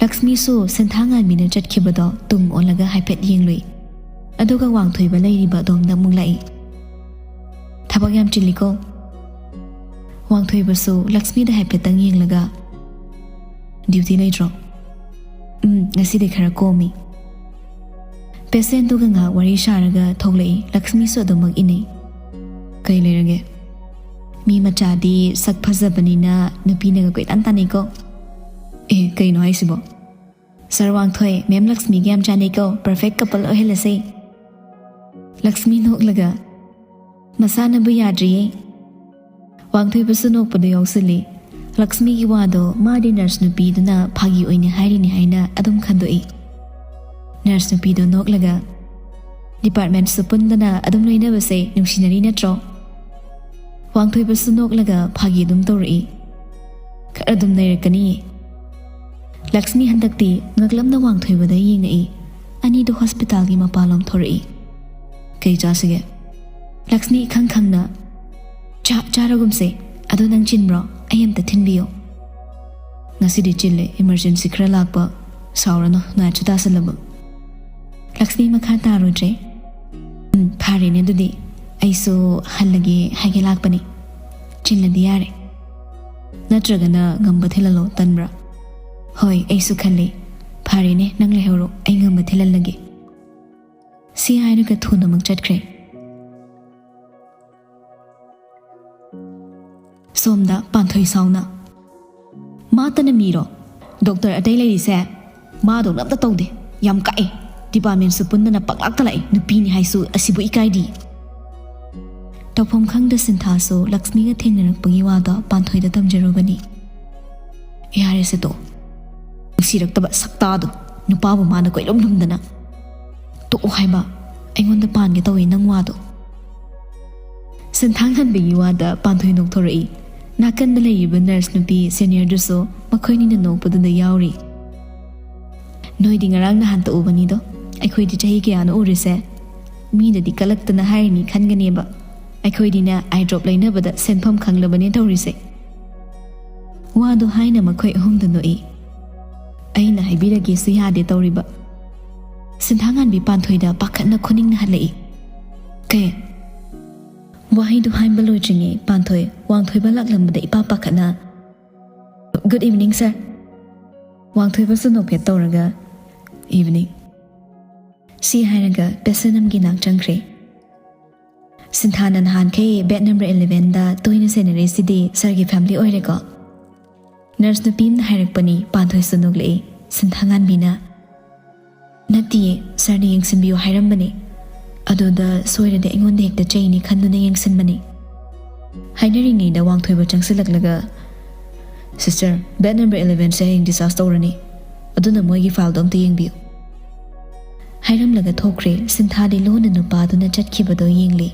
ꯂꯛꯁꯃꯤꯁꯨ ꯁꯤꯟꯊꯥꯉꯥꯟꯕꯤꯅ ꯆꯠꯈꯤꯕꯗꯣ ꯇꯨꯡ ꯑꯣꯜꯂꯒ ꯍꯥꯏꯐꯦꯠ ꯌꯦꯡꯂꯨꯏ, ꯑꯗꯨꯒ ꯋꯥꯡꯊꯣꯏꯕ ꯂꯩꯔꯤꯕ ꯑꯗꯣꯝꯗ ꯑꯃꯨꯛ ꯂꯥꯛꯏ꯫ "ꯊꯕꯛ ꯌꯥꯝ ꯆꯤꯜꯂꯤꯀꯣ?" ꯋꯥꯡꯊꯣꯏꯕꯁꯨ ꯂꯛꯁꯃꯤꯗ ꯍꯥꯏꯐꯦꯠꯇꯪ ꯌꯦꯡꯂꯒ, "ꯗ꯭ꯌꯨꯇꯤ ꯂꯩꯇ꯭ꯔꯣ?" "ꯎꯝ, ꯉꯁꯤꯗꯤ ꯈꯔ ꯀꯣꯝꯃꯤ꯫ ꯄꯦꯁꯦꯟꯗꯨꯒ ꯉꯥꯏꯍꯥꯛ ꯋꯥꯔꯤ ꯁꯥꯔꯒ ꯊꯣꯛꯂꯛꯏ꯫ ꯂꯛꯁꯃꯤꯁꯨ ꯑꯗꯨꯃꯛ ꯏꯟꯅꯩ꯫ "ꯀꯩ ꯂꯩꯔꯒꯦ?" "ꯃꯤ ꯃꯆꯥꯗꯤ ꯁꯛ ꯐꯖꯕꯅꯤꯅ ꯅꯨꯄꯤꯅꯒ ꯀꯣꯏꯇꯥꯟ ꯇꯥꯟꯅꯩꯀꯣ꯫ ꯑꯦ, ꯀꯩꯅꯣ ꯍꯥꯏꯁꯤꯕꯣ?" "ꯁꯥꯔ ꯋꯥꯡꯊꯣꯏ, ꯃꯦꯝ ꯂꯛꯁꯃꯤꯒ ꯌꯥꯝ ꯆꯥꯟꯅꯩꯀꯣ, ꯄꯔꯐꯦꯛ ꯀꯄꯜ ꯑꯣꯏꯍꯜꯂꯁꯦ꯫" ꯂꯛꯁꯃꯤ ꯅꯣꯛꯂꯒ, "ꯃꯁꯥꯅꯕꯨ ꯌꯥꯗ꯭ꯔꯤꯌꯦ꯫" ꯋꯥꯡꯊꯣꯏꯕꯁꯨ ꯅꯣꯛꯄꯗ ꯌꯥꯎꯁꯤꯜꯂꯤ꯫ ꯂꯛꯁꯃꯤꯒꯤ ꯋꯥꯗꯣ ꯃꯥꯗꯤ ꯅꯔꯁ ꯅꯨꯄꯤꯗꯨꯅ ꯐꯥꯒꯤ ꯑꯣꯏꯅ ꯍꯥꯏꯔꯤꯅꯤ ꯍꯥꯏꯅ ꯑꯗꯨꯝ ꯈꯟꯗꯣꯛꯏ꯫ ꯅꯔꯁ ꯅꯨꯄꯤꯗꯣ ꯅꯣꯛꯂꯒ, "ꯗꯤꯄꯥꯔꯠꯃꯦꯟꯠꯁꯨ ꯄꯨꯟꯗꯅ ꯑꯗꯨꯝ ꯂꯣꯏꯅꯕꯁꯦ ꯅꯨꯡꯁꯤꯅꯔꯤ ꯅꯠꯇ꯭ꯔꯣ?" ꯋꯥꯡꯊꯣꯏꯕꯁꯨ ꯅꯣꯛꯂꯒ ꯐꯥꯒꯤ ꯑꯗꯨꯝ ꯇꯧꯔꯛꯏ꯫ "ꯈꯔ ꯑꯗꯨꯝ ꯅꯩꯔꯛꯀꯅꯤꯌꯦ꯫" ꯂꯛꯁꯃꯤ ꯍꯟꯗꯛꯇꯤ ꯉꯛꯂꯞꯅ ꯋꯥꯡꯊꯣꯏꯕꯗ ꯌꯦꯡꯉꯛꯏ꯫ ꯑꯅꯤꯗꯣ ꯍꯣꯁꯄꯤꯇꯥꯜꯒꯤ ꯃꯄꯥꯟꯂꯣꯝ ꯊꯣꯔꯛꯏ꯫ "ꯀꯩ ꯆꯥꯁꯤꯒꯦ?" ꯂꯛꯁꯃꯤ ꯏꯈꯪ ꯈꯪꯅ, "ꯆꯥ ꯆꯥꯔꯒꯨꯝꯁꯦ꯫ ꯑꯗꯣ ꯅꯪ ꯆꯤꯟꯕ꯭ꯔꯣ? ꯑꯩ ꯑꯝꯇ ꯊꯤꯟꯕꯤꯌꯣ꯫" "ꯉꯁꯤꯗꯤ ꯆꯤꯜꯂꯦ, ꯏꯃꯔꯖꯦꯟꯁꯤ ꯈꯔ ꯂꯥꯛꯄ꯫ ꯁꯥꯎꯔꯅꯨ, ꯅꯥꯏꯠꯁꯨ ꯇꯥꯁꯜꯂꯕ꯫" ꯂꯛꯁꯃꯤ ꯃꯈꯥ ꯇꯥꯔꯨꯗ꯭ꯔꯦ꯫ "ꯎꯝ, ꯐꯔꯦꯅꯦ ꯑꯗꯨꯗꯤ꯫ ꯑꯩꯁꯨ ꯍꯜꯂꯒꯦ ꯍꯥꯏꯒꯦ ꯂꯥꯛꯄꯅꯤ꯫ ꯆꯤꯜꯂꯗꯤ ꯌꯥꯔꯦ꯫ ꯅꯠꯇ꯭ꯔꯒꯅ ꯉꯝꯕ ꯊꯤꯜꯍꯜꯂꯣ, ꯇꯟꯕ꯭ꯔꯥ?" "ꯍꯣꯏ, ꯑꯩꯁꯨ ꯈꯜꯂꯦ꯫ ꯐꯔꯦꯅꯦ, ꯅꯪ ꯂꯩꯍꯧꯔꯣ, ꯑꯩ ꯉꯝꯕ ꯊꯤꯜꯍꯜꯂꯒꯦ꯫" ꯁꯤ ꯍꯥꯏꯔꯒ ꯊꯨꯅꯃꯛ ꯆꯠꯈ꯭ꯔꯦ꯫ ꯁꯣꯝꯗ ꯄꯥꯟꯊꯣꯏ ꯁꯥꯎꯅ, "ꯃꯥꯇꯅ ꯃꯤꯔꯣ? ꯗꯣꯛꯇꯔ ꯑꯇꯩ ꯂꯩꯔꯤꯁꯦ ꯃꯥꯗꯧꯅ ꯑꯝꯇ ꯇꯧꯗꯦ꯫ ꯌꯥꯝ ꯀꯛꯑꯦ꯫ ꯗꯤꯄꯥꯔꯠꯃꯦꯟꯠꯁꯨ ꯄꯨꯟꯗꯅ ꯄꯪꯂꯥꯛꯇ ꯂꯥꯛꯑꯦ꯫ ꯅꯨꯄꯤꯅꯤ ꯍꯥꯏꯁꯨ ꯑꯁꯤꯕꯨ ꯏꯀꯥꯏꯗꯤ꯫" ꯇꯧꯐꯝ ꯈꯪꯗ ꯁꯤꯟꯊꯥꯁꯨ ꯂꯛꯁꯃꯤꯒ ꯊꯦꯡꯅꯔꯛꯄꯒꯤ ꯋꯥꯗꯣ ꯄꯥꯟꯊꯣꯏꯗ ꯇꯝꯖꯔꯨꯕꯅꯤ꯫ "ꯌꯥꯔꯦꯁꯦ ꯇꯣꯛꯑꯣ꯫ ꯅꯨꯡꯁꯤꯔꯛꯇꯕ ꯁꯛꯇꯥꯗꯣ꯫ ꯅꯨꯄꯥꯕꯨ ꯃꯥꯅ ꯀꯣꯏꯂꯨꯝ ꯂꯨꯝꯗꯅ꯫ ꯇꯣꯛꯑꯣ ꯍꯥꯏꯕ꯫ ꯑꯩꯉꯣꯟꯗ ꯄꯥꯟꯒꯦ ꯇꯧꯋꯤ ꯅꯪ ꯋꯥꯗꯣ꯫" ꯁꯤꯟꯊꯥꯡ ꯍꯟꯕꯒꯤ ꯋꯥꯗ ꯄꯥꯟꯊꯣꯏ ꯅꯣꯛꯊꯣꯔꯛꯏ꯫ ꯅꯥꯀꯟꯗ ꯂꯩꯔꯤꯕ ꯅꯔꯁ ꯅꯨꯄꯤ ꯁꯦꯅꯤꯌꯔꯗꯨꯁꯨ ꯃꯈꯣꯏꯅꯤꯅ ꯅꯣꯛꯄꯗꯨꯗ ꯌꯥꯎꯔꯤ꯫ "ꯅꯣꯏꯗꯤ ꯉꯔꯥꯡ ꯅꯍꯥꯟꯇ ꯎꯕꯅꯤꯗꯣ꯫ ꯑꯩꯈꯣꯏꯗꯤ ꯆꯍꯤ ꯀꯌꯥꯅꯣ ꯎꯔꯤꯁꯦ? ꯃꯤꯅꯗꯤ ꯀꯂꯛꯇꯅ ꯍꯥꯏꯔꯤꯅꯤ ꯈꯟꯒꯅꯦꯕ꯫ ꯑꯩꯈꯣꯏꯗꯤꯅꯦ ꯑꯥꯏ ꯗ꯭ꯔꯣꯞ ꯂꯩꯅꯕꯗ ꯁꯦꯟꯐꯝ ꯈꯪꯂꯕꯅꯦ ꯇꯧꯔꯤꯁꯦ꯫" ꯋꯥꯗꯣ ꯍꯥꯏꯅ ꯃꯈꯣꯏ ꯑꯍꯨꯝꯗ ꯅꯣꯛꯏ꯫ "ꯑꯩꯅ ꯍꯥꯏꯕꯤꯔꯒꯦꯁꯨ ꯌꯥꯗꯦ ꯇꯧꯔꯤꯕ꯫" ꯁꯤꯟꯊꯥꯉꯥꯟꯕꯤ ꯄꯥꯟꯊꯣꯏꯗ ꯄꯥꯈꯠꯅ ꯈꯨꯅꯤꯡꯅ ꯍꯜꯂꯛꯏ꯫ "ꯀꯩ?" ꯋꯥꯍꯩꯗꯨ ꯍꯥꯏꯕ ꯂꯣꯏꯗ꯭ꯔꯤꯉꯩ ꯄꯥꯟꯊꯣꯏ ꯋꯥꯡꯊꯣꯏꯕ ꯂꯥꯛꯂꯝꯕꯗ ꯏꯄꯥ ꯄꯥꯈꯠꯅ, "Good evening, sir." ꯋꯥꯡꯊꯣꯏꯕꯁꯨ ꯅꯣꯛꯐꯦꯠ ꯇꯧꯔꯒ, "Evening." ꯁꯤ ꯍꯥꯏꯔꯒ ꯄꯦꯁꯟ ꯑꯃꯒꯤ ꯅꯥꯛ ꯆꯪꯈ꯭ꯔꯦ꯫ ꯁꯤꯟꯊꯥꯅ ꯅꯍꯥꯟꯈꯩ ꯕꯦꯗ ꯅꯝꯕꯔ ꯏꯂꯦꯚꯦꯟꯗ ꯇꯣꯏꯅ ꯁꯦꯟꯅꯔꯤꯁꯤꯗꯤ ꯁꯥꯔꯒꯤ ꯐꯦꯃꯤꯂꯤ ꯑꯣꯏꯔꯦꯀꯣ? ꯅꯔꯁ ꯅꯨꯄꯤ ꯑꯃꯅ ꯍꯥꯏꯔꯛꯄꯅꯤ꯫ ꯄꯥꯟꯊꯣꯏꯁꯨ ꯅꯣꯛꯂꯛꯏ꯫ ꯁꯤꯟꯊꯥꯉꯥꯟꯕꯤꯅ, "ꯅꯠꯇꯤꯌꯦ, ꯁꯥꯔꯅ ꯌꯦꯡꯁꯤꯟꯕꯤꯌꯨ ꯍꯥꯏꯔꯝꯕꯅꯤ꯫ ꯑꯗꯨꯗ ꯁꯣꯏꯔꯗꯤ ꯑꯩꯉꯣꯟꯗ ꯍꯦꯛꯇ ꯆꯩꯅꯤ ꯈꯟꯗꯨꯅ ꯌꯦꯡꯁꯤꯟꯕꯅꯤ"꯫ ꯍꯥꯏꯅꯔꯤꯉꯩꯗ ꯋꯥꯡꯊꯣꯏꯕ ꯆꯪꯁꯤꯜꯂꯛꯂꯒ, "ꯁꯤꯁꯇꯔ, ꯕꯦꯗ ꯅꯝꯕꯔ ꯏꯂꯦꯚꯦꯟꯁꯦ ꯍꯌꯦꯡ ꯗꯤꯁꯆꯥꯔꯖ ꯇꯧꯔꯅꯤ, ꯑꯗꯨꯅ ꯃꯣꯏꯒꯤ ꯐꯥꯏꯜꯗꯣ ꯑꯝꯇ ꯌꯦꯡꯕꯤꯌꯨ"꯫ ꯍꯥꯏꯔꯝꯂꯒ ꯊꯣꯛꯈ꯭ꯔꯦ꯫ ꯁꯤꯟꯊꯥꯗꯤ ꯂꯣꯟꯅ ꯅꯨꯄꯥꯗꯨꯅ ꯆꯠꯈꯤꯕꯗꯣ ꯌꯦꯡꯂꯤ꯫